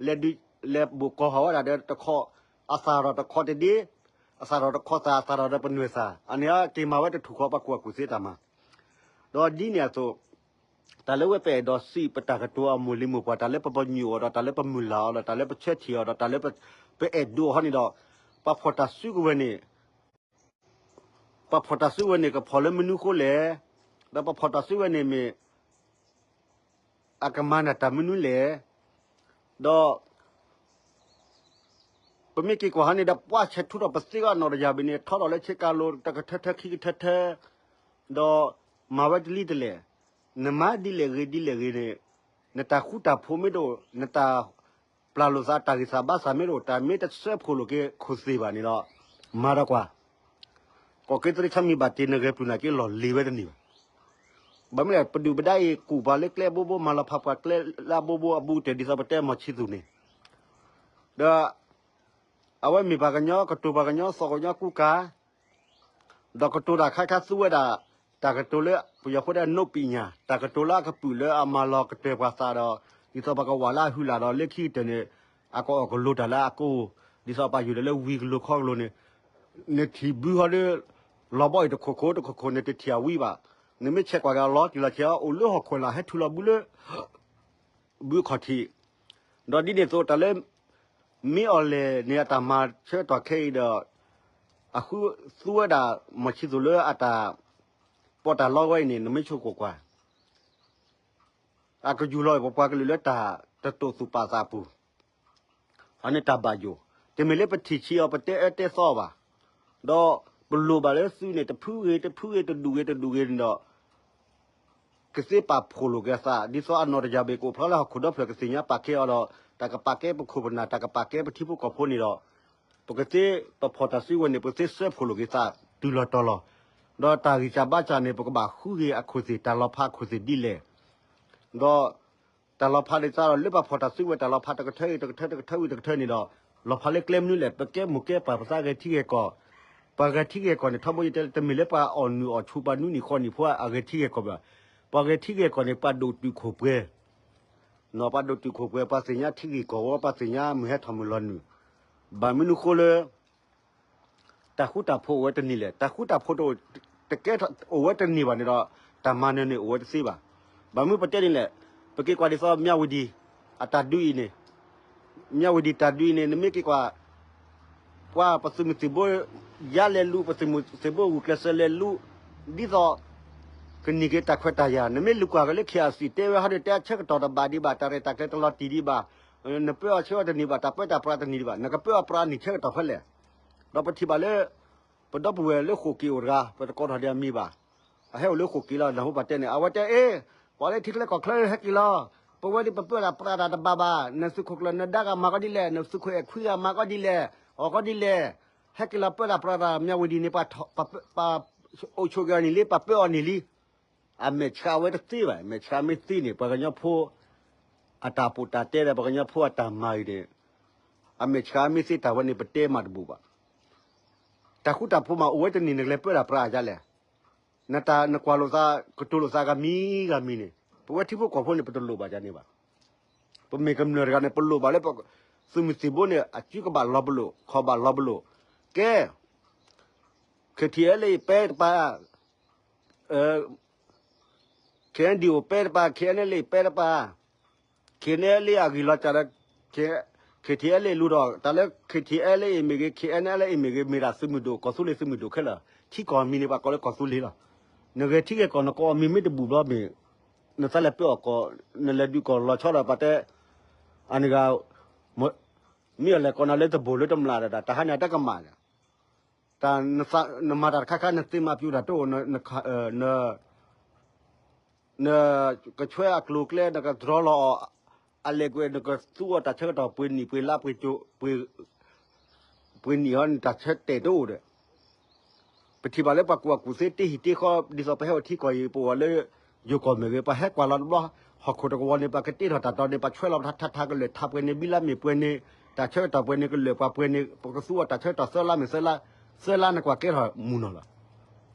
လဲၤဒုး လဲၤဘိၣ်ကီၢ်ဟီၣ်ဝဲဒၣ်ဒီးတခီ, အသၣ်ထီၣ်တခီတဒ့, အသၣ်ထီၣ်တခီသၣ် အသၣ်ထီၣ်ဒီးပနွဲၢ်သၣ် အန့ၣ်က့ၤမၤဝဲတထူၣ်ဃီပှၤကူၣ်ဘၣ်ကူၣ်သ့တၢ်မၤ ဒီးဒ်န့ၣ်အသိး တၢ်လၢဝဲပအဲၣ်ဒိးစံးပတၢ်ကတိၤအမိၢ်လံၤမိၢ်ပှၢ် တၢ်လၢပပညိၣ်အီၤဒီး တၢ်လၢပမုၢ်လၢ်အီၤဒီး တၢ်လၢပဆၢထံၣ်အီၤဒီး တၢ်လၢပအဲၣ်ဒိးအီၤဟီန့ၣ်ဒီး ပှၤဖီၣ်တၢ်စုကဝဲၤန့ၣ် ပှၤဖီၣ်တၢ်စုကဝဲၤန့ၣ် ကဖီၣ်လၢမနုၤဃိလဲၣ်, ဒီးပှၤဖီၣ်တၢ်စုကဝဲၤန့ၣ်မ့ၢ် အကမၤနၢၤတၢ်မနုၤလဲၣ်, ဒီး ပမ့ၢ်က့ၤကွၢ်ဟီန့ၣ်ဒီး ပှၤဆဲးထူထီၣ်ပသ့အီၤနီၢ်တယၢ်ဘ့ၣ်န့ၣ် ထီထီၣ်လၢဆ့ကၤလိၤ တကထၢထၢခံကထၢထၢ, ဒီးမၤဝဲတလံတလဲၣ်, နမၤဒ်လဲၣ်ဂ့ၤဒ်လဲၣ်ဂ့ၤန့ၣ်, နတၢ်ဃူတၢ်ဖိးမ့ၢ်တအိၣ် နတၢ်ပျၢ်လိာ်သးတၢ်ဂံၢ်စၢ်ဘါစၢ်မ့ၢ်တအိၣ် တၢ်မ့ၢ်တဆၢဖှိၣ်လိာ်က့ၤခိၣ်သ့ၣ်ဘၣ်န့ၣ်ဒီး, မၤဒီးကွၢ် ကီၢ်က့သရ့ဆါမံၤဘၣ်တ့ၢ်နဂဲၤပျုၢ်နာ်က့လီၢ်လံၤဝဲတန့ၢ်ဘၣ်. ဘၣ်မနုၤလဲၣ် ပဒုၣ်ပဒါအံၤ ကူၣ်ပှၤလၢကျဲအဘိဘိ မၤလီၤဖးပှၤကျဲလၢအဘိဘိအဘူးကတၢၢ် ဒ်သိးပတဲမီၤဆံသူၣ်န့ၣ်, ဒီး အဝဲမ့ၢ်ပှၤကညီ ကတိၤပှၤကညီ သီၣ်ကညီကူကၤ ဒီးကတိၤတၢ်ခါခါသူဝဲဒၣ် တၢ်ကတိၤလၢပယီၤဖိတဲ နူပံၣ်ညၣ် တၢ်ကတိၤလၢအကပုာ်လၢအမၤလီၤကတၢၢ်ပှၤသးဒီး ဒ်သိးပကဝၤလၢအဟုလာ်ဒီး လၢခံကတၢၢ်န့ၣ် အကအီၣ်ကလိၤတၢ်လၢအကိၢ်, ဒ်သိးပာ်ယိၣ်ဒီးလၢဝံၤကလိၤခီကလိၤန့ၣ်, နထံၣ်ဘုဟီဒီး လီၤဘီအံၤတခိၣ်ခိၣ်တခိၣ်ခိၣ် နတထံၣ်အဝံၤဘၣ်. နမ့ၢ်ဆဲးကွၢ်က့ၤအလီၤတံၢ်လီၤဆဲးအီၤ အိၣ်လၢဟီၣ်ခိၣ်လာ် ဟဲထုးလီၤဘုလၢ ဘုခီၣ်ထံး, ဒီးဒ်န့ၣ်အသိးတၢ်လၢ မ့ၢ်အီၤလဲၣ်န့ၣ် အတၢ်မၤဆၢကတီၢ်ခဲအံၤဒီး အဃုသူဝဲဒၣ် မီၤဆံသိၣ်လၢအတၢ်ပီးတၢ်လီဝဲအံၤန့ၣ် နမ့ၢ်ဆိကမိၣ်ကွၢ် အကယူၢ်လီၤပပှၤကလုာ်လၢတၢ်တတိာ်သူၣ်ပာ်သးအပူၤ, အန့ၣ်တၢ်ဘၣ်ယိၣ်, တမ့ၢ်လၢပထံၣ်ဆံးအီၤ ပတဲအၢတဲသီအီၤဘၣ်. ဒီးပလိၣ်ဘၣ်လၢသုးန့ၣ် တဖုဂ့ၤတဖုဂ့ၤ တဒူၣ်ဂ့ၤတဒူၣ်ဂ့ၤန့ၣ်ဒီး ကသ့ပာ်ဖှိၣ်လိာ်က့ၤအသး ဒ်သိးအနီၢ်တယၢ်ဘ့ၣ်ကအိၣ်ဖျါလၢဟီၣ်ခိၣ်ဒီဖျၢၣ် ကသ့ၣ်ညါပာ်ကဲအီၤဒီး တၢ်ကပာ်ကဲပခိၣ်ပနၢ် တၢ်ကပာ်ကဲပထံဖိကီၢ်ဖိန့ၣ်ဒီး ပကသ့ပဖီၣ်တၢ်စုကဝဲၤန့ၣ် ပကသ့စၢဖှိၣ်လိာ်က့ၤသး တုၤလီၤတီၤလီၤ. ဒီးတၢ်ဂံၢ်စၢ်ဘါစၢ်န့ၣ် ပကဘၣ်ဃုဂ့ၤအခိၣ်သ့ၣ် တၢ်လီၤဖးအခိၣ်သ့ၣ်ဒ်လဲၣ်. ဒီးတၢ်လီၤဖးန့ၣ်သးဒီး လၢပဖီၣ်တၢ်စုကဝဲၤ တၢ်လီၤဖးတကထၢအံၤ တကထၢတကထၢဝံၤတကထၢန့ၣ်ဒီး လီၤဖးလၢကျဲမနုၤလဲၣ်, ပကဲမိၢ်ကဲပၢ်ပသးဂဲၤထံဂဲၤကီၢ်, ပှၤဂဲၤထံဂဲၤကီၢ်န့ၣ် ထီဘိယတဲလၢ တမ့ၢ်လၢပှၤအီၣ်နုၢ်အီၣ်ဆူၣ် ပှၤနွံနံၣ်ဃိးနံၣ်ဖိအဂဲၤထံဂဲၤကီၢ်ဘၣ်. ပှၤဂဲၤထံဂဲၤကီၢ်န့ၣ် ပှၤဒိၣ်တုာ်ခိၣ်ပှဲၤ ပှၤဒိၣ်တုာ်ခိၣ်ပှဲၤ ပှၤသ့ၣ်ညါထံဂ့ၢ်ကီၢ်ဝီ ပှၤသ့ၣ်ညါမုၢ်ဟဲထီၣ်မုၢ်လီၤနုာ်, ဘၣ်မနုၤဃိလၢ တၢ်ဃူတၢ်ဖိးအိၣ်ဝဲတန့ၢ်လဲၣ်, တၢ်ဃူတၢ်ဖိးတအိၣ် တကဲထီၣ်အိၣ်ဝဲတန့ၢ်ဘၣ်န့ၣ်ဒီး တၢ်မၤနၢၤန့ၣ်အိၣ်ဝဲတသ့ဘၣ်. ဘၣ်မနုၤပတဲန့ၣ်လဲၣ်, ပက့ၤကွၢ်ဒ်သိး မၠၣ်ဝတံၤ အတၢ်ဒုးအံၤန့ၣ်, မၠၣ်ဝတံၤတၢ်ဒုးအံၤန့ၣ် နမ့ၢ်က့ၤကွၢ် ပှၤပသုးမုၢ်သံၣ်ဘိ ယါလဲၤလူၤ ပသုးမုၢ်သံၣ်ဘိဂုာ်ကျဲးစၢးလဲၤလူၤ ဒ်သိး ကန့ၢ်က့ၤတၢ်ခွဲးတၢ်ယာ်, နမ့ၢ်လူၤကွၢ်က့ၤလၢ ခ့ၣ်အၣ်စံၣ် တဲဝဲဟီဒီး တဲအဆၢကတီၢ်တဘၣ်ဒံးဘၣ်, တၢ်ရဲၣ်တၢ်ကျဲၤတလီၤတံၢ်ဒံးဘၣ်, နပၢအီၤဆၢကတီၢ်တန့ၢ်ဘၣ်, တၢ်ပၢတၢ်ပြးတန့ၢ်ဒံးဘၣ်, နကပၢအီၤပြးန့ၢ်ဆၢကတီၢ်ဖဲလဲၣ်. ဒီးပထံၣ်ဘၣ်လၢ ပဒီပုၢ်ဝဲၢ်လၢဃိာ်က့ၤအိၣ်တဂၤ ပတကိးထီၣ်ဒံးအမံၤဘၣ်, အဟဲအိၣ်လၢဃိာ်က့ၤလီၤ နၢ်ဟူပှၤတဲန့ၣ် အဝဲတဲအ့ၣ်, ပှၤလၢထံချၢကီၢ်ချၢဟဲက့ၤလီၤ, ပဝဲဒၣ်ပပၢတၢ်ပြးတၢ်တဘၣ်ဘၣ်, နသုးခိၣ်ကျၢၢ် နဒါဂၤမၤကီဒ်လဲၣ်, နသုးခိၣ်အဲၣ်ခွံဂၤမၤကီဒ်လဲၣ်, အီၣ်ကီဒ်လဲၣ်, ဟဲက့ၤလီၤပၢတၢ်ပြးတၢ် မၠၣ်ဝတံၤန့ၣ် ပှၤအိၣ်ဆိးက့ၤအီၤန့ၣ်လံ ပှၤပၢအီၤန့ၣ်လံ. အမဲာ်ဆှးဝဲတသ့ဘၣ်, မဲာ်ဆှးမ့ၢ်သ့န့ၣ် ပှၤကညီဖိ အတၢ်ပီးတၢ်တဲဒီး ပှၤကညီဖိအတၢ်မၤအံၤန့ၣ်, အမဲာ်ဆှးမ့ၢ်သ့တၢ်ဝဲန့ၣ် ပတဲမးတဘူၣ်ဘၣ်. တၢ်ဃူတၢ်ဖိးမးအိၣ်ဝဲတန့ၢ် နကလဲၤပၢတၢ်ပြးဒ်လဲၣ်. နတၢ်နကွၢ်လိာ်သး ကတိၤလိာ်သးဂၤမံၤဂၤမံၤန့ၣ် ပဝဲထံဖိကီၢ်ဖိန့ၣ် ပတလိၣ်ဘၣ်ဒ်န့ၣ်ဘၣ်. ပမ့ၢ်ကမျၢၢ်တဂၤန့ၣ် ပလိၣ်ဘၣ်လၢ သုးမုၢ်သံၣ်ဘိန့ၣ် အစုကဘၣ်လီၤပလိာ် ခီၣ်ဘၣ်လီၤပလိာ်, ကဲ KTLA ပဲတပၤ KNDO ပဲတပၤ KNLA ပဲတပၤ, KNLA အဂံၢ်လီၤစၢ်ဒီး KTLA လူၤဒီး တၢ်လၢ KTLA မ့ၢ်ဂ့ၤ KNLA မ့ၢ်ဂ့ၤ မ့ၢ်ဒၣ်သုးမုၢ်ဒိၣ် ကီၢ်သူလ့ၤသုးမုၢ်ဒိၣ်ခဲလၢာ်, ထံကီၢ်မံၤန့ၣ် ပှၤကိးလၢကီၢ်သူလ့ၤလီၤ. နဂဲၤထံဂဲၤကီၢ် နကိးအမံၤမ့ၢ်တဘူၣ်ဘျီမ့ၢ် နသးလဲၤပၢအီၣ်ကီၢ် နလဲၤဒုးကီၢ်လီၤဆီဒီး ပှၤတဲ အန့ၣ်ဂၤ မ့ၢ်အလဲၤကိးနၤလၢတဘိၣ်လၢတမျၢ်ဒီး တၢ်ဟါန့ၣ်အတကမၣ်ဒီး တၢ်နမၤတၢ်တခါခါ နသ့မၤပျူၤတၢ်တအိၣ်, နကဆွဲအကျိၤအကျဲ နကတြီလီၤအီၤ, အလဲၤကွံာ် နကသူအီၤတၢ်ဆၢကတီၢ် ပှဲၤနံၣ်ပှဲၤလါ ပှဲၤနံၣ်ဟီ နတၢ်ဆၢတဲာ်တအိၣ်ဒီး ပထံၣ်ဘၣ်လၢပှၤကူၣ်ဘၣ်ကူၣ်သ့တ့ဟံၣ်တ့ဃီ ဒ်သိးပဟဲအိၣ်ထံကီၢ်အံၤ ပအိၣ်ဝဲလၢ ယိၤကီၢ်မ့ၢ်ဂ့ၤ ပှၤဟဲကွၢ်လီၤတဘျီ ဟီၣ်ခိၣ်တကဝီၤန့ၣ် ပှၤကတ့ထီၣ်တၢ်တီၤန့ၣ် ပှၤဆွဲလီၤပထါထါထါကလၢာ်ထါပှဲၤန့ၣ် ဘံလါမ့ၢ်ပှဲၤန့ၣ် တၢ်ဆၢကတီၢ်ပှဲၤန့ၣ် ကလၢာ်ပှၤပှဲၤန့ၣ် ပကသူအီၤတၢ်ဆၢကတီၢ်သၢလါမ့ၢ်သၢလါ သၢလါနကွၢ်ကဲထီၣ်မုၢ်နီၢ်လီၤ.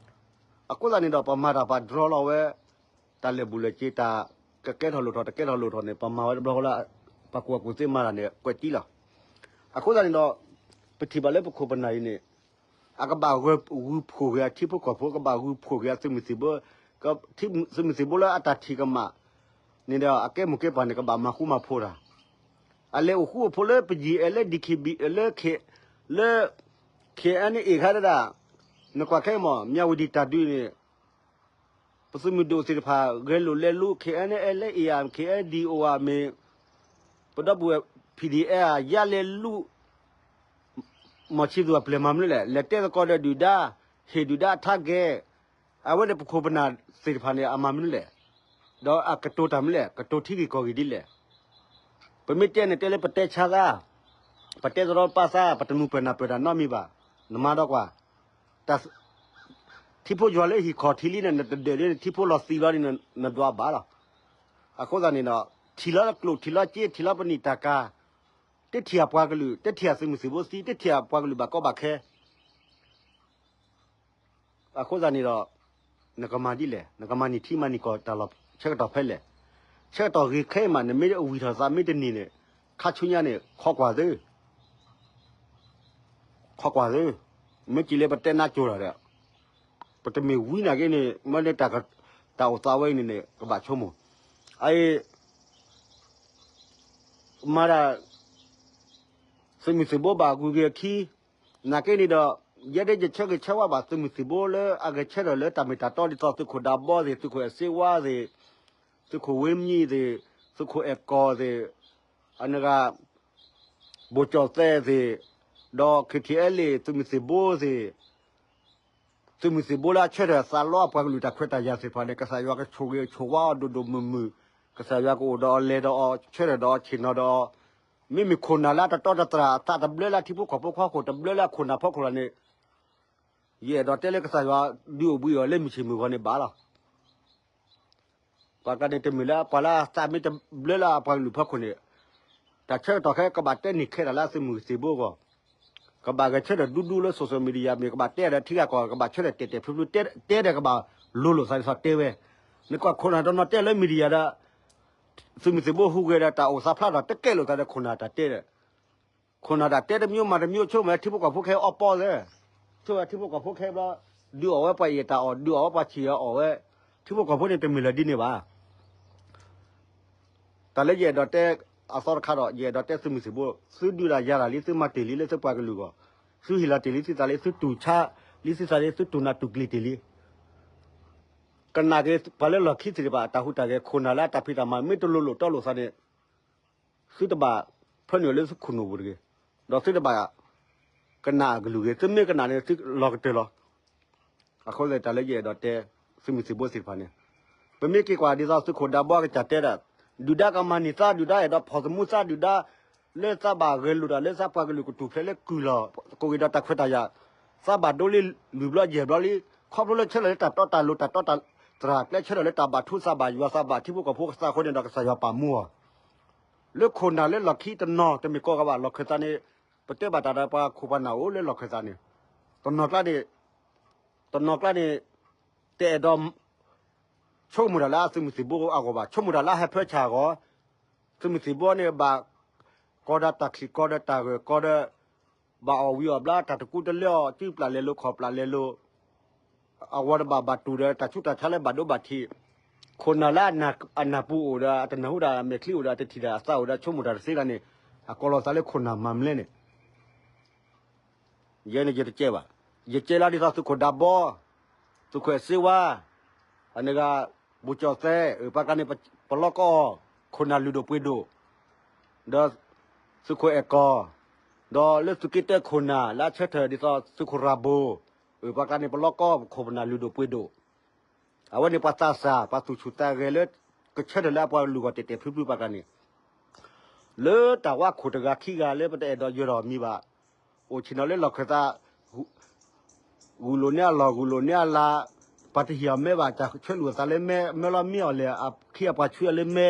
အဃိသတးန့ၣ်ဒီး ပမၤတၢ်ပှၤတြီလီၤဝဲ တၢ်လၢာ်ဘူၣ်လၢာ်စ့ၤ တၢ်ကကဲထီၣ်လိၣ်ထီၣ် တကဲထီၣ်လိၣ်ထီၣ်န့ၣ် ပမၤဝဲတဘျီဃီလၢ ပှၤကူၣ်ဘၣ်ကူၣ်သ့မၤတၢ်န့ၣ် ကွဲးတံၢ်လီၤ. အဃိသတးန့ၣ်ဒီး ပထံၣ်ဘၣ်လၢပခိၣ်ပနၢ်အံၤန့ၣ် အကဘၣ်ဂုၢ်ဖှိၣ်က့ၤအထံဖိကီၢ်ဖိ ကဘၣ်ဂုၢ်ဖှိၣ်က့ၤအသုးမုၢ်သံၣ်ဘိ သုးမုၢ်သံၣ်ဘိလၢအတၢ်ထံၣ်ကမၣ်န့ၣ်ဒီး အကဲမိၢ်ကဲပၢ်န့ၣ် ကဘၣ်မၤဃူမၤဖိးတၢ် အလဲၤအိၣ်ဃူအိၣ်ဖိးလၢပယံၤအဲၣ်လၢ DKB လၢ လၢ KNA ခါဒၣ် နကွၢ်ခဲအံၤမး မၠၣ်ဝတံၤတၢ်ဒုးန့ၣ် ပသုးမုၢ်ဒိၣ်သ့ၣ်တဖၣ် ဂဲၤလိာ်လဲၤလူၤ KNLA ဧါ KNDO ဧါမ့ၢ် ပဒီပုၢ်ဝဲၢ် PDF ဧါ ယါလဲၤလူၤ မီၢ်ဆံသူအပျဲၢ်မၤမနုၤလဲၣ် လဲၤတဲသကိးဒီးဒုၣ်ဒါ ဟ့ၣ်ဒုၣ်ဒါထါဂဲၤ အဝဲန့ၣ်ပခိၣ်ပနၢ်သ့ၣ်တဖၣ်န့ၣ် အမၤမနုၤလဲၣ် ဒီးအကတိၤတၢ်မနုၤလဲၣ် ကတိၤထံဂ့ၢ်ကီၢ်ဂ့ၢ်ဒ်လဲၣ် ပမ့ၢ်တဲန့ၣ် တဲလၢပတဲဆါသး ပတဲသရီပာ်သး ပတနူၤပၢၢ်နၢ်ပၢၢ်တၢ်နီတမံၤဘၣ် နမၤဒီးကွၢ် တၢ် ထံဖိယွၤလၢဟံၣ်ခီၣ်ထံးလံန့ၣ် နတဒၢးလံန့ၣ် ထံဖိလီၤသံးလီၤန့ၣ် နဒွးဘၣ်လီၤ. အဃိသတးန့ၣ်ဒီး ထံၣ်လီၤကျိၣ် ထံၣ်လီၤစ့ ထံၣ်လီၤပနံာ်တၢ်ကၤ တထံၣ်အပှၤကလုာ် တထံၣ်အသုးမုၢ်သံၣ်ဘိသံ တထံၣ်အပှၤကလုာ်ဘၣ်ကီဘၣ်ခဲ အဃိသတးန့ၣ်ဒီး နကမၤဒ်လဲၣ် နကမၤန့ၢ်ထံမၤန့ၢ်ကီၢ်တၢ်လီၢ်ဆၢကတီၢ်ဖဲလဲၣ် ဆၢကတီၢ်ဂ့ၤခဲအံၤမး နမ့ၢ်ဝံၤထီၣ်သးမ့ၢ်တန့ၢ်န့ၣ် ခါဆူညါန့ၣ် ခီကွၢ်သု, ခီကွၢ်သု, မ့ၢ်ကံလၢပတဲနါကိၤလီၤဒီး, ပတမ့ၢ်ဝံနာ်က့န့ၣ် မ့ၢ်န့ၣ် တၢ်အိၣ်သးဝဲအံၤန့ၣ်န့ၣ် ကဘၣ်ဆိကမိၣ်, အအံၤ မၤဒၣ် သုးမုၢ်သံၣ်ဘိဘၣ်အဂုၤဂ့ၤအခံ, နာ်က့န့ၣ်ဒီး ယဲဒၣ်ယဆၢဂ့ၤဆၢဝါဘၣ်သုးမုၢ်သံၣ်ဘိလၢအဂဲၤဆၢထၢၣ်လၢတၢ်မ့ၢ်တၢ်တီဒ်သိးသုးခိၣ်ဒးဘီသ့ၣ်, သုးခိၣ်အဲးစ့ဝါသ့ၣ်, သုးခိၣ်ဝ့မံသ့ၣ်, သုးခိၣ်အဲးကီၢ်သ့ၣ်, အနဂၤ ဘိၣ်ကၠီၣ်သဲးသ့ၣ်, ဒီး ခ့ထံအဲလ့ၣ် သုးမုၢ်သံၣ်ဘိသ့ၣ် သုးမုၢ်သံၣ်ဘိလၢအဆၢထၢၣ်သးလီအပှၤကလုာ်တၢ်ခွဲးတၢ်ယာ်သ့ၣ်တဖၣ်န့ၣ် ကစၢ်ယွၤကဆိၣ်ဂ့ၤဆိၣ်ဝါအီၤဒိၣ်ဒိၣ်မုၢ်မုၢ်, ကစၢ်ယွၤကအိၣ်ဒီးအီၤလဲၤဒီးအီၤဆၢထၢၣ်ဒီးအီၤဆ့ၣ်နီၤဒီးအီၤ, မ့မ့ၢ်ခိၣ်နၢ်လၢအတတီတတြၢ်အသးတဘျၢလၢအထံဖိကီၢ်ဖိအဖီခိၣ် တဘျၢလၢအခိၣ်နၢ်ဖီခိၣ်လီၤန့ၣ်, ယအဲၣ်ဒိးတဲလၢကစၢ်ယွၤဒုးအိၣ်ဘှံးအီၤလၢမုၢ်ဆ့ၣ်မုၢ်ဂီၤန့ၣ်ဘၣ်လီၤ. ပှၤကျါန့ၣ်တမ့ၢ်လၢပှၤလၢအသးမ့ၢ်တဘျၢလၢအပှၤကလုာ်ဖီခိၣ်န့ၣ်, တၢ်ဆၢကတီၢ်ခဲကဘၣ်တဲန့ၢ်ခဲတၢ်လၢသုးမုၢ်သံၣ်ဘိအဂီၢ်, ကဘၣ်ဂဲၤဆၢထၢၣ်ဒူဒူလၢ social media မ့ၢ် ကဘၣ်တဲဒီးထံဂၤကီၢ် ကဘၣ်ဆၢထၢၣ်တဲာ်တဲာ်ဖျုဖျု တဲဒီးကဘၣ်လိၤလိာ်သးဒ်သိးတဲဝဲ, နကွၢ်ခိၣ်နၢ်တနီၤတဲလၢ media ဒီး သုးမုၢ်သံၣ်ဘိဟူးဂဲၤဒီးတၢ်အိၣ်သးဖျါဒီးတကဲလိာ်သးဒီးခိၣ်နၢ်တၢ်တဲဒီး ခိၣ်နၢ်တၢ်တဲတမံၤမၤတမံၤ ဆိကမိၣ်ထံဖိကီၢ်ဖိခဲအီပီသၢ, ဆိကမိၣ်ထံဖိကီၢ်ဖိခဲဘျီ ဒုးအီၣ်ဝဲပှၤအံၤတၢ်အီၣ် ဒုးအီၣ်ဝဲပှၤဆံးအီၣ်ဝဲ, ထံဖိကီၢ်ဖိန့ၣ်တမ့ၢ်လၢၤဒ်န့ၣ်ဘၣ်. တၢ်လၢယအဲၣ်ဒိးတဲ အသီတခါဒီး ယအဲၣ်ဒိးတဲသုးမုၢ်သံၣ်ဘိ သုဒုးတၢ်ယၤတၢ်လံ သုမၤတ့ၢ်လံလၢသုပှၤကလုာ်အဂီၢ်, သုဟ့ၣ်လီၤတ့ၢ်လံသုသးလံ သုတူၢ်ဆါလံသုသးလံ သုတူၢ်နၢ်တူၢ်ကျ့ၤတ့ၢ်လံ ကနၣ်က့ၤပှၤလၢလီၢ်ခံသ့ၣ်တဖၣ် တၢ်ဟူးတၢ်ဂဲၤ ခိၣ်နၢ်လၢအတၢ်ဖံးတၢ်မၤ မ့ၢ်တလိၤလိာ်တီလိာ်သးန့ၣ် သုတဘၣ်ဖၢနုာ်လၢသုခိၣ်နူာ်ပူၤတဂ့ၤ, ဒီးသုတဘၣ်ကနၣ်အကလုၢ်ဂ့ၤ, သုမ့ၢ်ကနၣ်န့ၣ် သုလီၤကတၢၢ်လီၤ. အဃိသတးလၢယအဲၣ်ဒိးတဲ သုးမုၢ်သံၣ်ဘိသ့ၣ်တဖၣ်န့ၣ်, ပမ့ၢ်က့ၤကွၢ်ဒ်သိးသုးခိၣ်ဒးဘီအကစၢ်တဲဒၣ်, ဒုၣ်ဒါကမၤန့ၢ်သး ဒုၣ်ဒါအဲၣ်ဒိးဖီၣ်သမူသး ဒုၣ်ဒါ လၢသးဘၣ်ဂဲၤလိာ်တၢ်လၢသးပှၤကလုာ်ကထူၣ်ဖျဲးလၢကုၢ်လီၤ, ကအိၣ်က့ၤဒီးတၢ်ခွဲးတၢ်ယာ်, သးဘၣ်ဒိလံ လွံၢ်ဘျီယဲၢ်ဘျီလံ, ခီဖျိလၢဆၢထၢၣ်လၢတၢ်တီတၢ်လိၤ တၢ်တီတၢ်တြၢ်ကျဲ ဆၢထၢၣ်လၢတၢ်ဘၣ်ထူသးဘၣ်ယွၤသးဘၣ်ထံဖိကီၢ်ဖိကသးအဃိန့ၣ်ဒီး ကစၢ်ယွၤပာ်မူအီၤ လၢခိၣ်နၢ်လၢလီၢ်ခံတနီၤ တမ့ၢ်ကိးဂၤဘၣ် လီၢ်ခၢၣ်သးန့ၣ်, ပတဲဘၣ်တၢ်ဒီးပှၤခိၣ်ပှၤနၢ်အိၣ်လၢလီၢ်ခၢၣ်သးန့ၣ်, တနီၤကျါန့ၣ်, တနီၤကျါန့ၣ်, တအဲၣ်ဒိး ဆိကမိၣ်တၢ်လၢအသုးမုၢ်သံၣ်ဘိအဂီၢ်ဘၣ်, ဆိကမိၣ်တၢ်လၢအဟဲဖၢဆၣ်အဂီၢ်, သုးမုၢ်သံၣ်ဘိန့ၣ်ဘၣ်, ကီဒီးတၢ်ချံၣ် ကီဒီးတၢ်ဂၢၢ် ကီဒီး, ဘၣ်အီၣ်ဝံၤအီၣ်ဘျါ တၢ်တကူတလၢအီၤ စုပျၢ်လဲၤလိာ် ခီၣ်ပျၢ်လဲၤလိာ် အဝဲတဘၣ်ဘၣ်တူၢ်ဒီး တၢ်ဆူးတၢ်ဆါလၢဘၣ်ဒိဘၣ်ထံး, ခိၣ်နၢ်လၢအနၢ်ပူၤအိၣ်ဒီး အတနၢ်ဟူတၢ် အမဲာ်ချံအိၣ်ဒီး အတထံၣ်တၢ်အသးအိၣ်ဒီး ဆိကမိၣ်တၢ်တသ့လၢန့ၣ်, အကိးလီၤသးလၢခိၣ်နၢ်မၤမလဲၣ်န့ၣ်, ယဲန့ၣ်ယတကဲဘၣ်, ယကဲလၢဒ်သိးသုးခိၣ်ဒးဘီ, သုးခိၣ်အဲးစ့ဝါ, အနဂၤ, ဘိၣ်ကၠီၣ်သဲး ပှၤကျါန့ၣ် ပလီၢ်ကီၢ်အီၤ, ခိၣ်နၢ်လုၢ်ဒိၣ်ပှ့ၤဒိၣ်, ဒီး, သုးခိၣ်အဲးကီၢ်, ဒီးလၢသုးက့တၢခိၣ်နၢ်လၢအဆၢထၢၣ်ဒ်သိးသုးခိၣ်ရၤဘိ, ပှၤကျါန့ၣ် ပလီၢ်ကီၢ်ခိၣ်နၢ်လုၢ်ဒိၣ်ပှ့ၤဒိၣ်, အဝဲန့ၣ်ပှၤသးစၢ် ပှၤသူၣ်ဆူၣ်သးဂဲၤလၢ ကဆၢထၢၣ်လၢအပှၤကလုာ်ဂီၢ်တဲာ်တဲာ်ဖျုဖျုပှၤကျါန့ၣ် လၢတၢ်ဝါခိၣ်တဂၤခံဂၤလၢပတအဲၣ်ဒိးယၢၤထီၣ်မံၤဘၣ်, အိၣ်ဆ့ၣ်နီၤလၢလီၢ်ခၢၣ်သး, ဂုာ်လိာ်န့ၢ်အလီၢ် ဂုာ်လိာ်န့ၢ်အလၤ, ပှၤတဟ့ၣ်အီၤမဲဘၣ် တၢ်ဆၢလူၤအသးလၢမဲ, မဲလီၤမံအီၤလဲၣ်, အခံအပှၤဆှံအီၤလၢမဲ,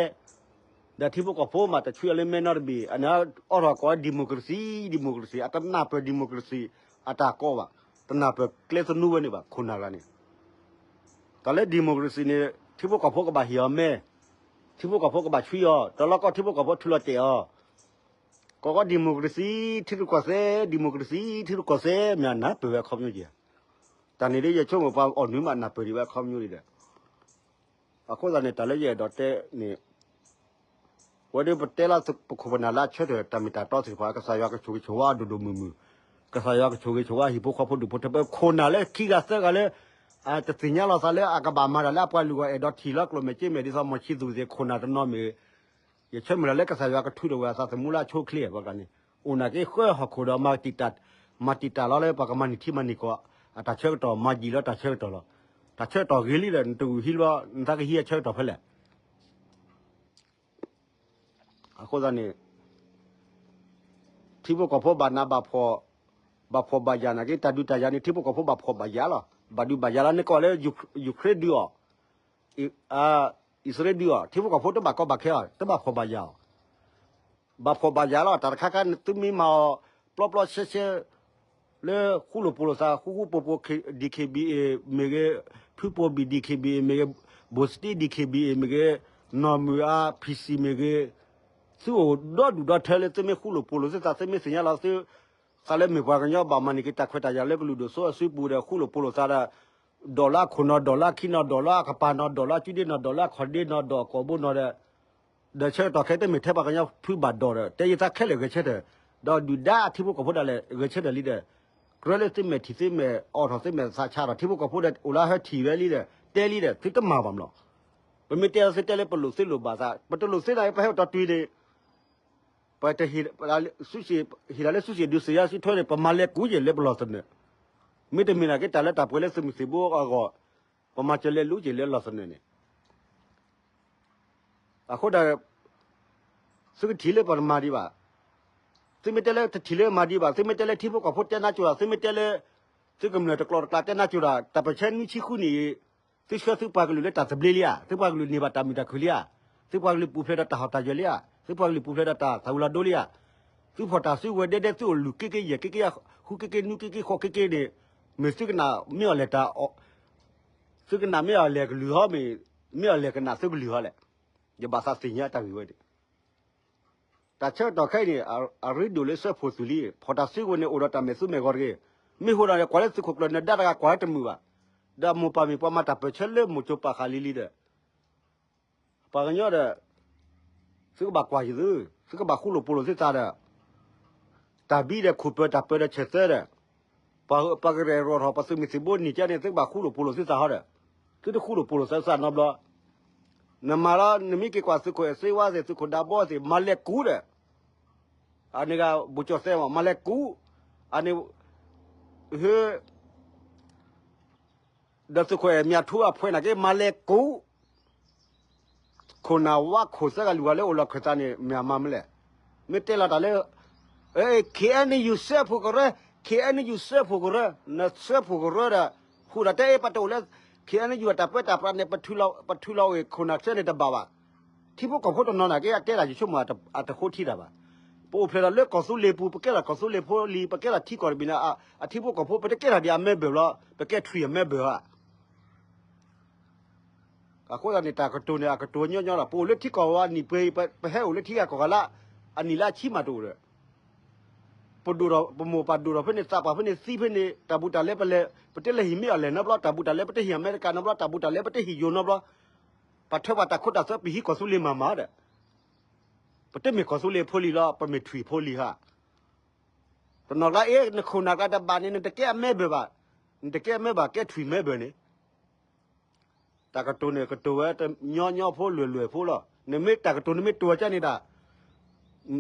ဒီးထံဖိကီၢ်ဖိမးတဆှံအီၤလၢမဲနီတဘ့ၣ်, အန့ၣ်အိးထီၣ်ကိးဝဲ democracy democracy အတနၢ်ပၢၢ် democracy အတၢ်ကိးဘၣ်, တနၢ်ပၢၢ်ကျဲသနူဝဲန့ၣ်ဘၣ် ခိၣ်နၢ်ဂၤန့ၣ် တၢ်လၢ democracy န့ၣ် ထံဖိကီၢ်ဖိကဘၣ်ဟ့ၣ်အီၤမဲ, ထံဖိကီၢ်ဖိကဘၣ်ဆှံအီၤ, တလီၢ်ကီၢ်ထံဖိကီၢ်ဖိထုးလီၤတဲာ်အီၤ, ကိးဝဲ democracy ထံရူၢ်ကီၢ်သဲး democracy ထံရူၢ်ကီၢ်သဲး မ့ၢ်အနၢ်ပၢၢ်ဝဲအခီပညီက့ၤ, တၢ်န့ၣ်ဒ်ယဆိကမိၣ်ပှၤအီၣ်နုာ်မးနၢ်ပၢၢ်ဒံးဝဲအခီပညီဒ်ဒီး အဃိသတးန့ၣ် တၢ်လၢယအဲၣ်ဒိးတဲန့ၣ် ဝဲဒၣ်ပတဲလၢပခိၣ်ပနၢ်လၢအဆၢထၢၣ်တၢ်မ့ၢ်တၢ်တီသ့ၣ်တဖၣ် ကစၢ်ယွၤကဆိၣ်ဂ့ၤဆိၣ်ဝါအဒိၣ်ဒိၣ်မုၢ်မုၢ်, ကစၢ်ယွၤကဆိၣ်ဂ့ၤဆိၣ်ဝါဟံၣ်ဖိဃီဖိဒူၣ်ဖိထၢဖိ ခိၣ်နၢ်လၢခံဂၤသၢဂၤလၢ တသ့ၣ်ညါလီၤသးလၢအကဘၣ်မၤတၢ်လၢအပှၤလုၢ်ဂီၢ်အဲၣ်ဒိးထံၣ်လီၤကျိၣ်မဲာ်က့မဲာ်ဒ်သိး မီၤဆံသူးသ့ၣ် ခိၣ်နၢ်တနီၤမ့ၢ် ယဆၢမုၢ်လၢ်လၢကစၢ်ယွၤကထုးထီၣ်ဝဲအသးသမူလၢအဆိအချ့အပှၤကျါန့ၣ် အိၣ်နာ်က့ဃၢဟီၣ်ခိၣ်ဒီး မၤတံာ်တာ်လီၤလၢပှၤကမၤန့ၢ်ထံမၤန့ၢ်ကီၢ် အတၢ်ဆၢကတီၢ် မၤယံာ်လီၤတၢ်ဆၢကတီၢ်လီၤ. တၢ်ဆၢကတီၢ်ဂ့ၤလံဒီး နတဂုာ်ဟံးလီၤ နသးကဟံးအဆၢကတီၢ်ဖဲလဲၣ်. အဃိသတးန့ၣ် ထံဖိကီၢ်ဖိဘၣ်နးဘၣ်ဖှီၣ်, ဘၣ်ဖှီၣ်ဘၣ်ယာ်နာ်က့ တၢ်ဒုးတၢ်ယၤန့ၣ် ထံဖိကီၢ်ဖိဘၣ်ဖှီၣ်ဘၣ်ယာ်လီၤ. ဘၣ်ဒုးဘၣ်ယၤလီၤ နကွၢ်လၢ Ukraine ဒုးအီၤ, အံၣ်စရ့လးဒုးအီၤ ထံဖိကီၢ်ဖိတဘၣ်ကီဘၣ်ခဲအီၤ တဘၣ်ဖှီၣ်ဘၣ်ယာ်အီၤ ဘၣ်ဖှီၣ်ဘၣ်ယာ်လီၤ. တၢ်တခါခါန့ၣ် သုမ့ၢ်မၤအီၤ ပျီပျီဆှဲဆှဲ လၢဃူလိာ်ဖိးလိာ်သး ဃူဃူဖိးဖိး ဒီး DKBA မ့ၢ်ဂ့ၤ, ဖုပိၢ်ဘံၣ် ဒီး DKBA မ့ၢ်ဂ့ၤ, ဘိၣ်စတံ ဒီး DKBA မ့ၢ်ဂ့ၤ, နီၢ်မုၢ်အါ PC မ့ၢ်ဂ့ၤ, သုအိၣ်ဒီဒူၣ်ဒီထၢလၢသုမ့ၢ်ဃူလိာ်ဖိးလိာ်သုသး သုမ့ၢ်သ့ၣ်ညါလီၤသု သးလၢမ့ၢ်ပှၤကညီဘၣ်မၤန့ၢ်က့ၤတၢ်ခွဲးတၢ်ယာ်လၢကလုာ်ဒိၣ်စိအစုပူၤဒီး ဃူလိာ်ဖိးလိာ်သးဒီး ဒီးလၢအခိၣ်နီၤ ဒီးလၢအခံနီၤ ဒီးလၢအကပၤနီၤ ဒီးလၢအကုဒ့နီၤ ဒီးလၢအခီၣ်ဒ့နီၤ ဒီးအကိာ်ဘိနီၤဒီး ဒီးဆၢကတီၢ်ခဲအံၤတမ့ၢ်ထဲပှၤကညီဖုဘၣ်ဒီးဒီး တဲယသးခဲလၢာ်ဂဲၤဆၢထၢၣ်, ဒီးဒုၣ်ဒါအထံဖိကီၢ်ဖိဒၣ်လဲာ်ဂဲၤဆၢထၢၣ်လံဒီး ကြၢးလၢသုမဲာ်ထံၣ်သုမဲာ်အိးထီၣ်သုမဲာ်သးဆါဒီး ထံဖိကီၢ်ဖိဒီးအိၣ်လၢဟဲထံၣ်ဝဲလံဒီး တဲလံဒီး သုတမၤဘၣ်မးလီၤ. ပမ့ၢ်တဲလီၤသုတဲလၢပလိာ်သ့လိာ်ဘၣ်သး ပတလိာ်သ့ဒၣ်အံၤ ပဟဲအိၣ်တီၢ်တွံၤန့ၣ် ပတဟ့ၣ် ဟ့ၣ်ဒၣ်လၢစုစ့ၣ်ဒုးစ့ၣ်ယါစုထွဲန့ၣ် ပမၤလဲၤကူက့ၤလၢပလီၢ်သနၢၣ်, မ့တမ့ၢ်နာ်က့တၢ်လၢတၢ်ပှဲၤလၢသုးမုၢ်သံၣ်ဘိအဂီၢ်, ပမၤစၢၤလဲၤလူက့ၤလၢလီၢ်သနၢၣ်န့ၣ် အဃိဒီး သုကထံၣ်လၢပှၤတမၤဒံးဘၣ်, သုမ့ၢ်တဲလၢတထံၣ်လၢမၤဒံးဘၣ် သုမ့ၢ်တဲလၢထံဖိကီၢ်ဖိတဲနါကၠိၤဒီး သုမ့ၢ်တဲလၢ သုကမျၢၢ်တကျိၤတကျါတဲနါကၠိၤဒီး တၢ်ပၢၢ်ဆၢနွံဆံဃုနံၣ်အံၤ သုဆှၢသုပှၤကလုာ်လၢတၢ်သဘျ့လံဧါ, သုပှၤကလုာ်န့ၢ်ဘၣ်တၢ်မုာ်တၢ်ခုၣ်လံဧါ, သုပှၤကလုာ်ပူၤဖျဲးဒီးတၢ်ဟီၣ်တၢ်ယၢၤလံဧါ, သုပှၤကလုာ်ပူၤဖျဲးဒီးတၢ်သးဝံၤလီၤဒိလံဧါ, သုဖီၣ်တၢ်စုကဝဲၤဒဲဒဲ သုအိၣ်လုၢ်က့က့ယဲၢ်က့က့ ဃုက့က့နွံက့က့ဃိးက့က့န့ၣ် မ့ၢ်သုကနၣ်မ့ၢ်အီၤလဲၣ်တၢ် သုကနၣ်မ့ၢ်အီၤလဲၣ်ကလုၢ်ဟီမ့ၢ် မ့ၢ်အီၤလဲၣ်ကနၣ်သုကလုၢ်ဟီလဲၣ်. ယဘၣ်သးသ့ၣ်ညါတၢ်ဂ့ၢ်ဝဲန့ၣ် တၢ်ဆၢကတီၢ်ခဲအံၤန့ၣ် အရ့ဒိၣ်လၢဆှၢဖှိၣ်သုးလံ, ဖီၣ်တၢ်စုကဝဲၤန့ၣ် အိၣ်ဒီးတၢ်မဲာ်သူမဲာ်ဂီၤတဂ့ၤ, မ့ၢ်ဃိဒီး ကွၢ်လၢသုးခိၣ်ကျၢၢ်နဒါတဂၤကွၢ်လၢတမုာ်ဘၣ်, ဒီးမိၢ်ပၢ်မ့ၢ်ပှၤမၤတၢ်ပၢၢ်ဆၢလၢမိၢ်ကၠိပာ်ဃာ်လံလံဒီး ပှၤကညီဒီး သုကဘၣ်ကွၢ်ယသု, သုကဘၣ်ဃူလိာ်ဖိးလိာ်သုသးဒီး တၢ်ဘံဒီးခိၣ်ပၢၤတၢ်ပၢၤဒီးဆဲးသၢဒီး ပှၤကရဲၣ်ရီၣ်ထီၣ်ပှၤသုးမုၢ်သံၣ်ဘိနံၣ်ကဲန့ၣ် သုကဘၣ်ဃူလိာ်ဖိးလိာ်သုသးဟီဒီး သုတဃူလိာ်ဖိးလိာ်သုသးနီတဘျီ, နမၤလီၤ နမ့ၢ်က့ၤကွၢ်သုးခိၣ်အဲၣ်စ့ဝါသ့ၣ် သုးခိၣ်ဒးဘီသ့ၣ် မၤလဲၤကူဒီး အန့ၣ်ဂ့ၤ ဘူးကၠီၣ်သဲးမး မၤလဲၤကူ, အန့ၣ် ဟ့ ဒီးသုးခိၣ်အဲၣ်မၠးထူအဖှဲးနာ်က့ မၤလဲၤကူ, ခိၣ်နၢ်ဝါခိၣ်သၢဂၤလွံၢ်ဂၤလၢအိၣ်လီၢ်ခၢၣ်သးန့ၣ် မ့ၢ်အမၤမနုၤလဲၣ်, မ့ၢ်တဲလီၤတၢ်လၢ KNU စၢဖှိၣ်ကရၢ, KNU စၢဖှိၣ်ကရၢ, နစၢဖှိၣ်ကရၢဒီး ဃုာ်ဒီးတဲအ့ၣ်ပှၤတအိၣ်လၢ KNU အတၢ်ပၢတၢ်ပြးန့ၣ် ပထုးလီၤအ့ၣ်ခိၣ်နၢ်စၢန့ၣ်တဘၣ်ဘၣ်, ထံဖိကီၢ်ဖိတနီၤနာ်က့ အတဲဒၣ်ယဆိကမိၣ်အတဃိထံတၢ်ဘၣ်, ပအိၣ်ဖျဲၣ်ဒီးလၢကီၢ်သူလ့ၤပူၤ ပကဲထီၣ်ကီၢ်သူလ့ၤဖိလံ ပကဲထီၣ်ထံကီၢ်တဘ့ၣ်န့ၣ် အထံဖိကီၢ်ဖိ ပတကဲထီၣ်ဒံးအမဲဘၢၣ်ဘၣ်လီၤ, ပကဲထွံၣ်အမဲဘၢၣ်ဧါ. အဃိသတးန့ၣ် တၢ်ကတိၤန့ၣ် အကတိၤညီညီလီၤ. ပအိၣ်လၢထံကီၢ်ဝဲနံၣ်ပှဲၤအံၤ ပဟဲအိၣ်လၢထံဂၤကီၢ်ဂၤလၢ အနံၣ်လၢအဆံမးတအိၣ်ဒီး ပဒိၣ်ထီၣ် ပမိၢ်ပၢ်ဒိၣ်ထီၣ်ဖဲန့ၣ် သးပှၢ်ဖဲန့ၣ် သံဖဲန့ၣ် တၢ်ဘူးတၢ်လဲပလဲၤ ပတလဲၤဟံၣ်မ့ၢ်အီၤလဲၣ်နီတဘျီ တၢ်ဘူးတၢ်လဲပတဟံၣ်အမဲရကၤနီတဘျီ တၢ်ဘူးတၢ်လဲပတဟံၣ်ယိၤနီတဘျီ ပှၤထၢပှၤတၢ်ခိတၢ်သွဲ ပဟံးကီၢ်သူလ့ၤမၤမၤဒီး ပတမ့ၢ်ကီၢ်သူလ့ၤဖိလံလီၤ ပမ့ၢ်ထွံၣ်ဖိလံဧါ. တနီၤကျါအ့ၣ် နခိၣ်နၢ်ကျါတဘၣ်န့ၣ် နတကဲအမဲဘၢၣ်ဘၣ်, နတကဲအမဲဘၢၣ် ကဲထွံၣ်မဲဘၢၣ်န့ၣ် တၢ်ကတိၤန့ၣ် ကတိၤဝဲညီညီဖိလွဲၢ်လွဲၢ်ဖိလီၤ. နမ့ၢ်တၢ်ကတိၤနမ့ၢ်တိၤဝဲကန့ၣ်ဒၣ်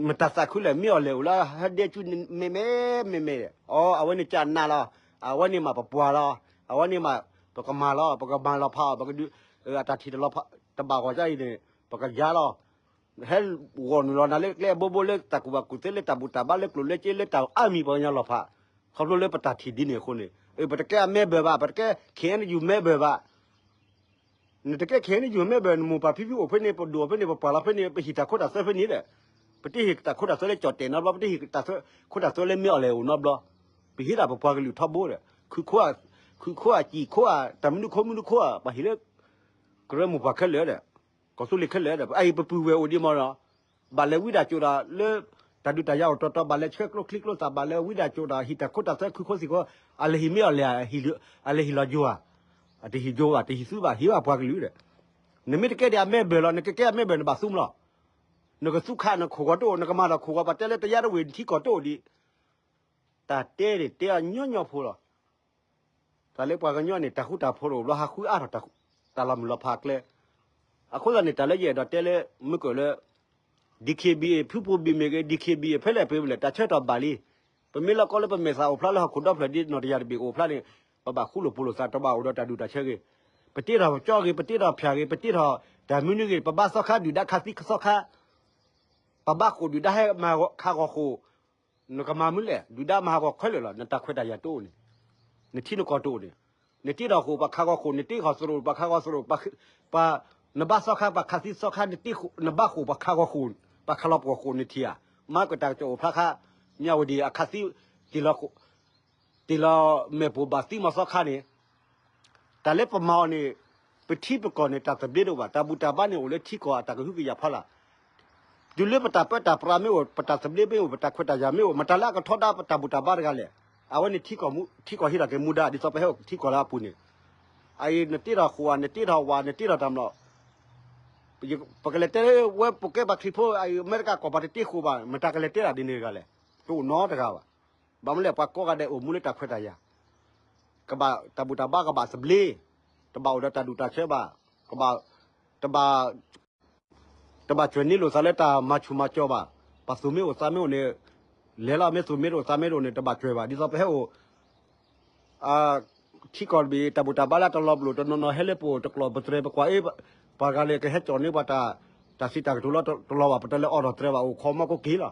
မတၤသးခုလဲၣ် မ့ၢ်အီၤလဲၣ်အိၣ်လၢဟဲဒဲကၠူမဲာ်မဲာ်မဲာ်မဲာ်, အဝဲန့ၣ်ကနၣ်လီၤ, အဝဲန့ၣ်မးပပှၤလီၤ, အဝဲန့ၣ်မး ပကမၤလီၤ ပကမၤလီၤဖးအီၤ ပကဒုး အတၢ်ထံၣ်တဘၣ်ဂီၤကါအံၤန့ၣ် ပကယါလီၤ ဟဲဂီၢ်နုာ်လီၤနၤလၢကျဲအဘိဘိလၢတၢ်ကူၣ်ဘၣ်ကူၣ်သ့လၢတၢ်ဘူၣ်တၢ်ဘါလၢကျိၣ်လၢစ့လၢတၢ်အါမံၤပှၤကညီလီၤဖး, ခီဖျိလၢပတၢ်ထံၣ်ဒ်န့ၣ်အဃိန့ၣ် ပတကဲအမဲဘၢၣ်ဘၣ်, ပတကဲ KNU မဲဘၢၣ်ဘၣ်. နတကဲ KNU မဲဘၢၣ် နမိၢ်ပၢ်ဖံဖုအိၣ်ဖဲန့ၣ် ပဒိၣ်ဖဲန့ၣ် ပပှၢ်လီၤဖဲန့ၣ် ပဟံၣ်တၢ်ခိတၢ်သွဲဖဲန့ၣ်ဒီး ပတဟ့ၣ်တၢ်ခိတၢ်သွဲလၢကၠီၣ်တဲာ်နီတဘျီ ပတဟ့ၣ်တၢ်ခိတၢ်သွဲလၢမ့ၢ်အီၤလဲၣ်အိၣ်နီတဘျီ, ပဟ့ၣ်ဒၣ်ပပှၤကလုာ်ထီဘိဒီး ခုၣ်ခိဧါ ခုၣ်ခိဧါ စံၣ်ခိဧါ တၢ်မနုၤခိမနုၤခိဧါ ပှၤဟ့ၣ်လၢ ကရၢမိၢ်ပှၢ်ခဲလၢာ်ဒီး ကီၢ်သူလ့ၤခဲလၢာ်ဒီး အအံၤပပုၢ်ဝဲၢ်အိၣ်ဒံးမ့ၢ်နီၤ, ဘၣ်လဲၤဝံဒၣ်ကၠိၣ်ဒီးလၢ တၢ်ဒုးတၢ်ယၤအိၣ်တီတီ ဘၣ်လဲၤဆှၢကျိချံကျိသၣ် ဘၣ်လဲၤဝံဒၣ်ကၠိၣ်ဒီး ဟံၣ်တၢ်ခိတၢ်သွဲခုၣ်ခိသံၣ်ခိ, အလဲၤဟံၣ်မ့ၢ်အီၤလဲၣ် အလဲၤဟံၣ်လီၤယိၤဧါ, အတဟံၣ်ယိၤဘၣ် တဟံၣ်သူဘၣ် ဟံၣ်ဘၣ်ပှၤကလုာ်ဒီး နမ့ၢ်တကဲဒံးအမဲဘၢၣ်လီၤ နကကဲအမဲဘၢၣ်နဘၣ်သူမ့ၢ်လီၤ, နကသူခးနခိၣ်ဂီၤတအိၣ် နကမၤဒီးခိၣ်ဂီၤ ပှၤတဲလၢတယါတဝ့ၢ်နထံကီၢ်တအိၣ်ဒံး, တၢ်တဲန့ၣ်တဲအီၤညီညီဖိလီၤ. တၢ်လၢပှၤကညီန့ၣ် တၢ်ဃူတၢ်ဖိးတအိၣ်ဘျီ ဟးဃုအါထီၣ် တၢ်လီၤမုၢ်လီၤဖးကျဲ, အဃိသတးန့ၣ် တၢ်လၢယအဲၣ်ဒိးတဲလၢ မုၢ်ကၢၢ်လၢ DKBA ဖုပူၤဘံၣ်မ့ၢ်ဂ့ၤ DKBA ဖဲလဲၣ်ပှဲၤလဲၣ် တၢ်ဆၢကတီၢ်ဘၣ်လံ, ပမ့ၢ်လီၤကီလၢပမဲာ်သးအိၣ်ဖျါလၢဟီၣ်ခိၣ်ဒီဖျၢၣ်ဒ်နီၢ်တယၢ်တဘ့ၣ်အိၣ်ဖျါန့ၣ် ပဘၣ်ဃူလိာ်ဖိးလိာ်သး တဘၣ်အိၣ်ဒီးတၢ်ဒုၣ်တၢ်ဆၢဂ့ၤ, ပတ့ထီၣ်ကၠီဂ့ၤ ပတ့ထီၣ်ဖၠၣ်ဂ့ၤ ပတ့ထီၣ်တၢ်မနုၤဂ့ၤ ပဘါသီခါဒုၣ်ဒါခးသံသီခါ ပဘါဃိၣ်ဒုၣ်ဒါဟဲမၤခးဂီၤဃိၣ်, နကမၤမနုၤလဲၣ် ဒုၣ်ဒါမၤဟးဂီၤခဲလၢာ်လီၤ နတၢ်ခွဲးတၢ်ယာ်တအိၣ်န့ၣ်, နထံနကီၢ်တအိၣ်န့ၣ်, နတ့ထီၣ်ဃိၣ်ပှၤခးဂီၤဃိၣ် နတ့ထီၣ်သရိာ် ပှၤခးဂီၤသရိာ်, နဘါသီခါပှၤခးသံသီခါ နဘါဃိၣ်ပှၤခးဂီၤဃိၣ်, ပှၤခးလီၤပှီၢ်ဃိၣ်နထံၣ်ဧါ, မၤကတၢ်ကစီၣ်အိၣ်ဖျါခါ, မၠၣ်ဝတံၣ်အခးသံ, တ့ၢ်လီၤ တ့ၢ်လီၤမဲာ်ပိာ်ဘၣ်သံမီၤသီခါန့ၣ်, တၢ်လၢပမၤအီၤန့ၣ်, ပထံပကီၢ်န့ၣ် တၢ်သဘျ့တအိၣ်ဘၣ်, တၢ်ဘူၣ်တၢ်ဘါန့ၣ်အိၣ်လၢထံကီၢ်အတၢ်ကဟုကယာ်ဖီလာ်, တုၤလၢပတၢ်ပၢတၢ်ပြးမ့ၢ်အိၣ် ပတၢ်သဘျ့မ့ၢ်အိၣ် ပတၢ်ခွဲးတၢ်ယာ်မ့ၢ်အိၣ် မတၤလၢအကထီဒါပတၢ်ဘူၣ်တၢ်ဘါတဂၤလဲၣ်. အဝဲန့ၣ်ထံကီၢ်ဟ့ၣ်ထီၣ်က့ၤမူဒါ ဒ်သိးပဟဲအိၣ်ထံကီၢ်လၢအပူၤန့ၣ် အအံၤနတ့ထီၣ်ဃိးဧါ နတ့ထီၣ်ဝး နတ့ထီၣ်တၢ်မနီၤ ပကလဲၤတဲဝဲပကဲပှၤခရံာ်ဖိ အအံၤအမဲရကၤကီၢ်ပှၤတတ့ဃိးဘၣ် မတၤကလဲၤတဲတၢ်ဒ်န့ၣ်တဂၤလဲၣ်. တအိၣ်နီတဂၤဘၣ်. ဘၣ်မနုၤလဲၣ် ပှၤကိးဂၤဒဲးအိၣ်မူလၢတၢ်ခွဲးတၢ်ယာ် ကဘၣ်တၢ်ဘူၣ်တၢ်ဘါကဘၣ်သဘျ့, တဘၣ်အိၣ်ဒီးတၢ်ဒူၣ်တၢ်ဆၢဘၣ်, ကဘၣ်, တဘၣ်, တဘၣ်ကွဲးန့ၢ်လိာ်သးလၢတၢ်မၤဆူၣ်မၤစီၤဘၣ်. ပှၤသူၣ်မ့ၢ်အိၣ်သးမ့ၢ်အိၣ်န့ၣ် လဲၤလီၤ မ့ၢ်သူၣ်မ့ၢ်တအိၣ်သးမ့ၢ်တအိၣ်န့ၣ် တဘၣ်ကွဲးဘၣ်. ဒ်သိးပဟဲအိၣ် ထံကီၢ်တဘ့ၣ် တၢ်ဘူၣ်တၢ်ဘါလၢတလီၤပလိာ်တနီၤနီၤ ဟဲလၢပအိၣ်တကျိာ်ပတြဲၤပကွၢ်အ့ၣ် ပှၤဂၤလဲၤကဟဲကၠီၣ်န့ၢ်ပှၤတၢ် တၢ်စံးတၢ်ကတိၤလီၤတလီၤဘၣ် ပတလဲၤအိးထီၣ်တြဲၤဘၣ် အိၣ်ခိးမီၢ်ကိးက့ၤလီၤ.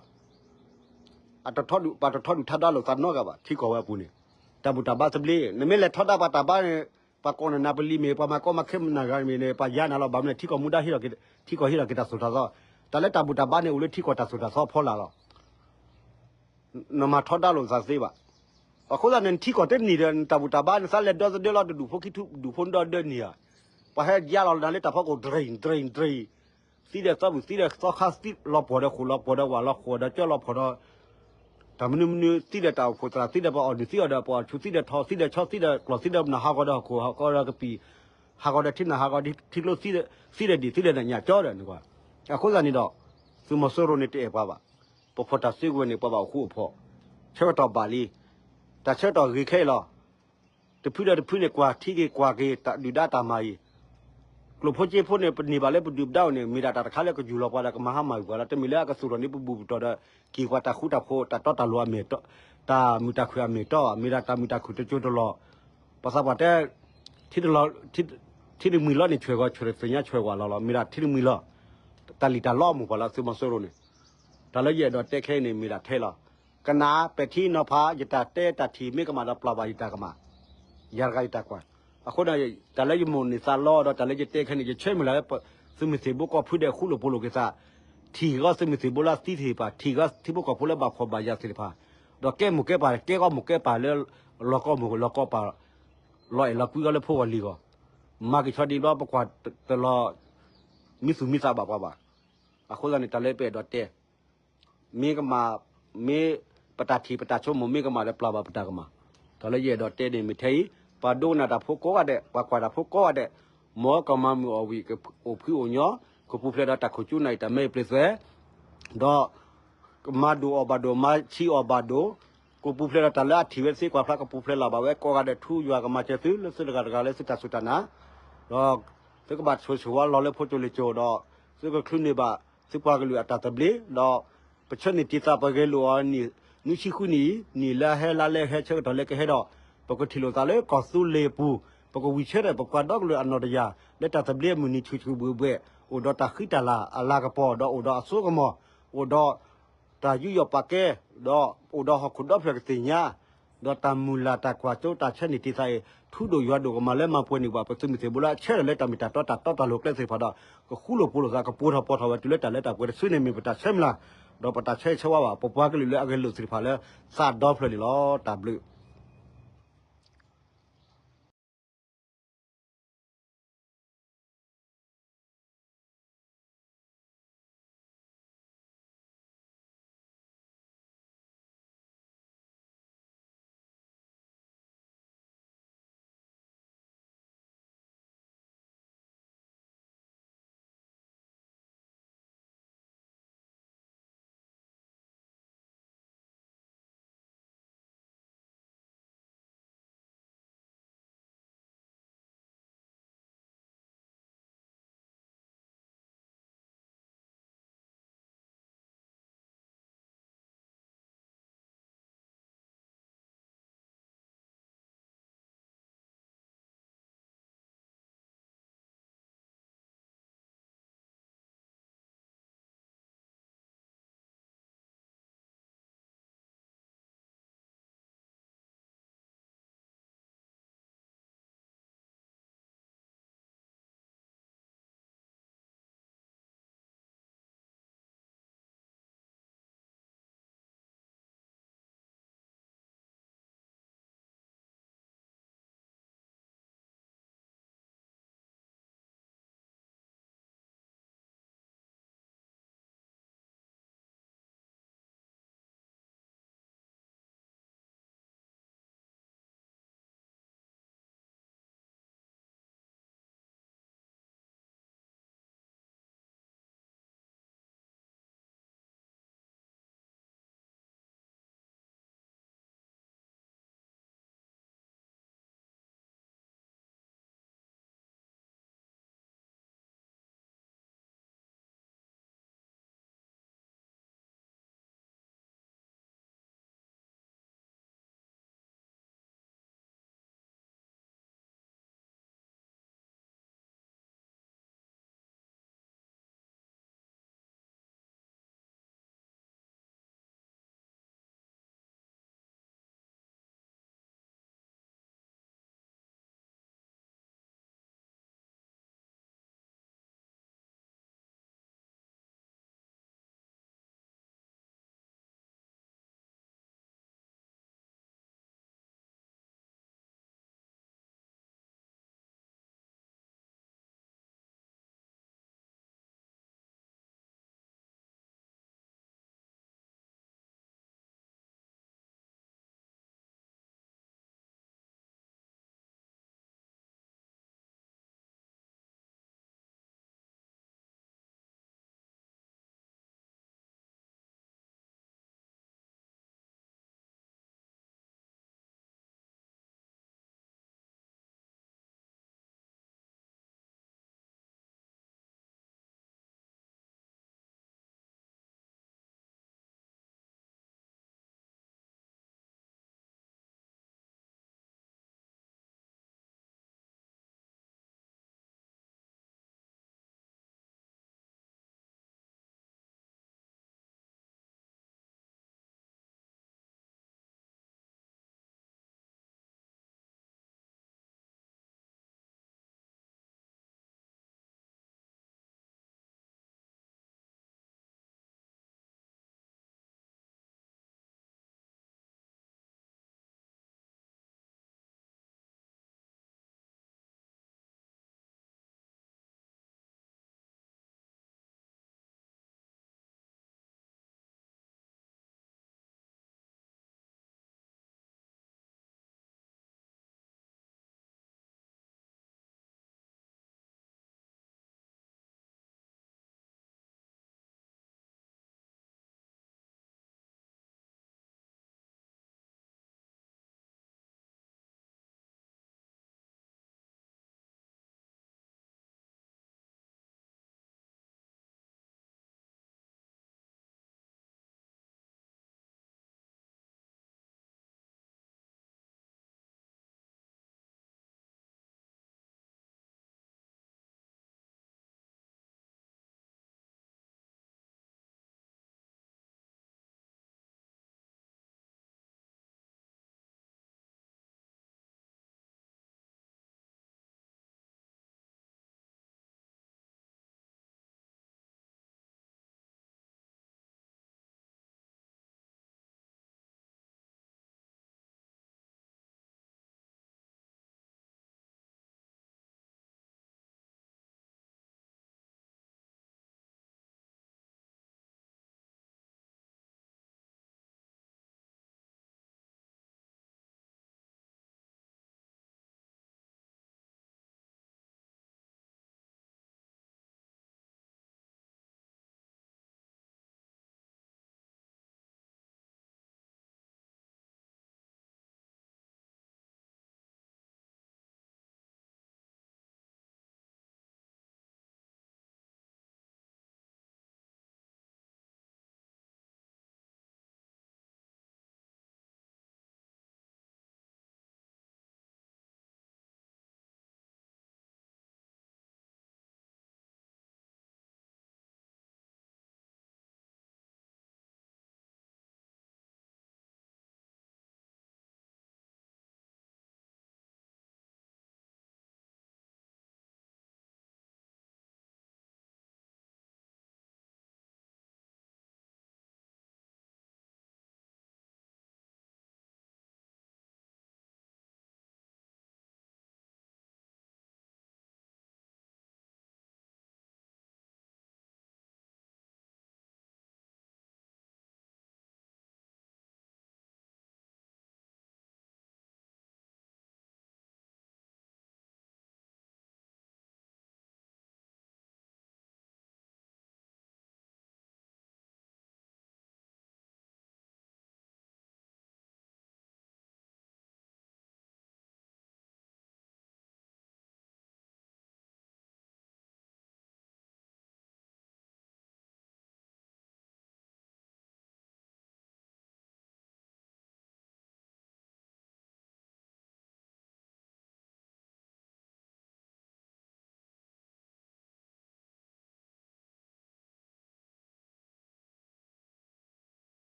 အတထီဒါလိာ်သးနီတဂၤဘၣ် ထံကီၢ်ဝဲအပူၤန့ၣ် တၢ်ဘူၣ်တၢ်ဘါသဘျ့ နမ့ၢ်လဲၤထီဒါပှၤတၢ်ဘါန့ၣ် ပှၤကိးနၤနၤပလံၤမ့ၢ် ပှၤမၤကီမၤခဲမနၤဂၤမ့ၢ်န့ၣ် ပှၤယါနၤလီၤ. ဘၣ်မနုၤလဲၣ် ထံကီၢ်မူဒါဟ့ၣ်ထီၣ်က့ၤ ထံကီၢ်ဟ့ၣ်ထီၣ်က့ၤတၢ်သိၣ်တၢ်သီ တၢ်လၢတၢ်ဘူၣ်တၢ်ဘါန့ၣ် အိၣ်လၢထံကီၢ်တၢ်သိၣ်တၢ်သီဖီလာ်လီၤ. နမၤထီဒါလိာ်သးသ့ဘၣ်. အဃိသတးန့ၣ် နထံကီၢ်တန့ၢ်ဒီး နတၢ်ဘူၣ်တၢ်ဘါ နသးလဲၤဒီသဒၢလီၤ တဒူၣ်ဖိခံဒူၣ်ဖိနဒီဒၢန့ၢ်ဧါ. ပှၤဟဲယါလီၤနၤလၢတၢ်ဖီခိၣ် တရံၣ် တရံၣ် တရံၣ် သံဒီးသီဘူၣ် သံဒီးသီခါ သံလီၤပှီၢ်ဒီးဃိၣ် လီၤပှီၢ်ဒီးဝၣ် လီၤဃိၣ်ဒီးကၠီ လီၤပှီၢ်ဒီး တၢ်မနုၤမနုၤ သံဒီးတၢ်အိၣ်ဖှိၣ်သရၣ် သံဒီးပှၤအီၣ်နုၢ် သံအီၤဒီးပှၤအီၣ်ဆူၣ် သံဒီးထီ သံဒီးဆီ သံဒီးကျီၢ် သံဒီးနၢ်ဟးဂီၤဒီးဟီၣ်ခိၣ် ဟးဂီၤဒီးကပံာ် ဟးဂီၤဒီးထံ နၢ်ဟးဂီၤဒီးထံကျိ သံဒီးဒံၣ် သံဒီးနညၣ်ကၠီဒီးန့ၣ်ကွၢ်. အဃိသတးန့ၣ်ဒီး သုးမီၤစိရိၤန့ၣ်တအဲၣ်ပှၤဘၣ်. ပဖီၣ်တၢ်စုကဝဲၤန့ၣ် ပှၤဘၣ်အိၣ်ဃူအိၣ်ဖိး ဆၢကတီၢ်ဘၣ်လံ. တၢ်ဆၢကတီၢ်ဂ့ၤခဲအံၤလီၤ. တဖုဒီးတဖုန့ၣ် ကွၢ်ထံက့ၤကွၢ်က့ၤ တၢ်ဒုၣ်ဒါတၢ်မၤအံၤ ကျိာ်ဖိစ့ဖိန့ၣ် ပန့ၢ်ဘၣ်လၢပဒုၣ်ပဒါအိၣ်န့ၣ် မ့ၢ်ဒၣ်တၢ်တခါလၢကယူၢ်လီၤပှၤဒီးကမၤဟါမၢ်ကွံာ်ပှၤလီၤ. တမ့ၢ်လၢအကသူၣ်ထီၣ်န့ၢ်ပဘူၣ်ပတီၢ်ဒီး က့ၤပှၤတၢ်ဃူတၢ်ဖိး တၢ်တီတၢ်လိၤအမ့ၢ် တၢ်မုာ်တၢ်ခုၣ်အမ့ၢ်တီဘၣ်. မ့ၢ်ဒၣ်တၢ်မုာ်တၢ်ခုၣ်တစိၢ်တလီၢ် ပှၤသးပှၢ်တဲ ထံတလီၢ် ထံတမှံၤလီၤန့ၣ် ဆွဲၣ်ဂီၤ ဆွဲၣ်တသ့ၣ်ညါဆွဲၣ်ဝၣ်လီၤလီၤ. မ့ၢ်ဒၣ်ထံတမှံၤလီၤ တၢ်လံၣ်တၢ်လီအမိၢ်ပှၢ်လၢ သုးမီၤစိရိၤန့ၣ် တၢ်လၢယအဲၣ်ဒိးတဲခဲအံၤန့ၣ် မ့ၢ်ဒၣ်ထဲလီၤ. ကနၣ်ပဲာ်ထံနီၤဖး ယတၢ်တဲတၢ်ထံၣ် မ့ၢ်ကမၣ်ဒီးပျၢ်ဘၣ်ယတၢ်ကမၣ် ယၤတဂၤယတၢ်ကွၢ်. အဃိန့ၣ် တၢ်လၢယမိၣ်န့ၢ်သးလီဒီး တၢ်လၢယတဲခဲန့ၣ် ယဆၢမုၢ်လၢ်လၢ သုးမုၢ်သံၣ်ဘိကီၢ်ဖုဒဲးဃူလိာ်ဖိးလိာ်က့ၤသး ထံၣ်ဂီၤသုးမုၢ်သံၣ်ဘိလၢသံသ့ၣ်တဖၣ် ထံၣ်ဂီၤထံဖိကီၢ်ဖိလၢဘၣ်ဖှီၣ်ဘၣ်ယာ်သ့ၣ်တဖၣ် ဒီးကဲမိၢ်ကဲပၢ် ကဲဂီၤမိၢ်ကဲပၢ်လၢ လီၢ်ကီၢ်မိၢ်လီၢ်ကီၢ်ပၢ် လီၤအဲၣ်လီၤကွံဂီၤလၢဖိဂီၢ်လံၤဂီၢ် မၤက့ၤဆီဒံးဘျီ ပကွၢ်တလီၤ မံသူၣ်မံသးဘၣ်ပှၤဘၣ်. အဃိသတးန့ၣ် တၢ်လၢပအဲၣ်ဒိးတဲ မ့ၢ်ကမၣ် မ့ၢ်ပတၢ်ထံၣ်ပတၢ်ဆိကမိၣ် မ့ၢ်ကမၣ်ဒီးပျၢ်ဘၣ်ပတၢ်ကမၣ်. တၢ်လၢယအဲၣ်ဒိးတဲန့ၣ် မ့ၢ်ထဲအံၤ ပှၤဒိကနၣ်တၢ်ဖိကိးဂၤဒဲး ပှၤကွၢ်တၢ်ဖိကိးဂၤဒဲး မ်ကမၤမုာ်အီၣ်ဝံၤ ကအိၣ်ဖှံအိၣ်ညီ ကပူၤဖျဲးဒီးတၢ်ခိၣ်ကၠူနၢ်အံၤ တၢ်မ့ၢ်အပျ့ၤသွဲၣ် ဒီး ကမၤဒိၣ်အီၣ်ဘၣ်ဒိၣ် မၤဆံးအီၣ်ဘၣ်ဒိၣ် ကပူၤဖျဲးဒီးတၢ်လၢအထံၣ်ဝဲသ့ကွၢ်ဖျါ ကပူၤဖျဲးလၢ်ဘၣ်ဝဲ ကိးဂၤဒဲးထူယွၤကမၤစၢၤသု လၢသုတဂၤတဂၤလၢသုတၢ်စူၢ်တၢ်နာ် ဒီး သုကဘၣ်ဆိၣ်ဂ့ၤဆိၣ်ဝါလီၤလၢဖိကၠိလံာ်ကၠိဒီး သုကချုးန့ၢ်ဘၣ် သုပှၤကလုာ်အတၢ်သဘျ့ ဒီး ပဆၢန့ၢ်တံၢ်သးပဂဲၤလိာ်အီၤ နံၣ်နွံဆံဃုနံၣ်အံၤ နံၣ်လၢအဟဲလါလၢအဟဲဆၢကတီၢ်လၢကဟဲဒီး ပကထံၣ်လိာ်သးလၢကီၢ်သူလ့ၤအပူၤ ပကဝံၤဆၢထၢၣ်ပပှၤဒီကလုာ်အနီၢ်တယၢ် လၢတၢ်သဘျ့အမုၢ်နံၤဆူၣ်ဆူၣ်ဘှဲၣ်ဘှဲၣ် အိၣ်ဒီးတၢ်ဃံတၢ်လၤအလၤကပီၤ ဒီးအိၣ်ဒီးအစိကမီၤ အိၣ်ဒီး တၢ်ယူးယီၣ်ပာ်ကဲ ဒီးအိၣ်ဒီးဟီၣ်ခိၣ်ဒီဖျၢၣ်ကသ့ၣ်ညါ ဒီးတၢ်မုၢ်လၢ်တၢ်ကွၢ်စိတၢ်ဆၢန့ၢ်တံၢ်သးအံၤ ထူဒိၣ်ယွၤဒိၣ်ကမၤလၢမၤပှဲၤန့ၢ်ဘၣ် ပသုးမုၢ်သံၣ်ဘိလၢအဆၢထၢၣ်လၢတၢ်မ့ၢ်တၢ်တီတၢ်တီတၢ်လိၤကျဲသ့ၣ်တဖၣ်ဒီး ကဃူလိာ်ဖိးလိာ်သး ကပှဲၤထီၣ်ပှဲၤထီၣ်ဝဲတုၤလၢတၢ်လၢတၢ်ပှဲၤတစုန့ၣ်မ့ၢ်ပတၢ်ဆၢမုၢ်လၢ် ဒီးပတၢ်ဆၢဂ့ၤဆၢဝါဘၣ် ပပှၤကလုာ်လၢအဂဲၤလိာ်သ့ၣ်တဖၣ်လၢ သးဒီဖျၢၣ်န့ၣ်လီၤ. တၢ်ဘျုး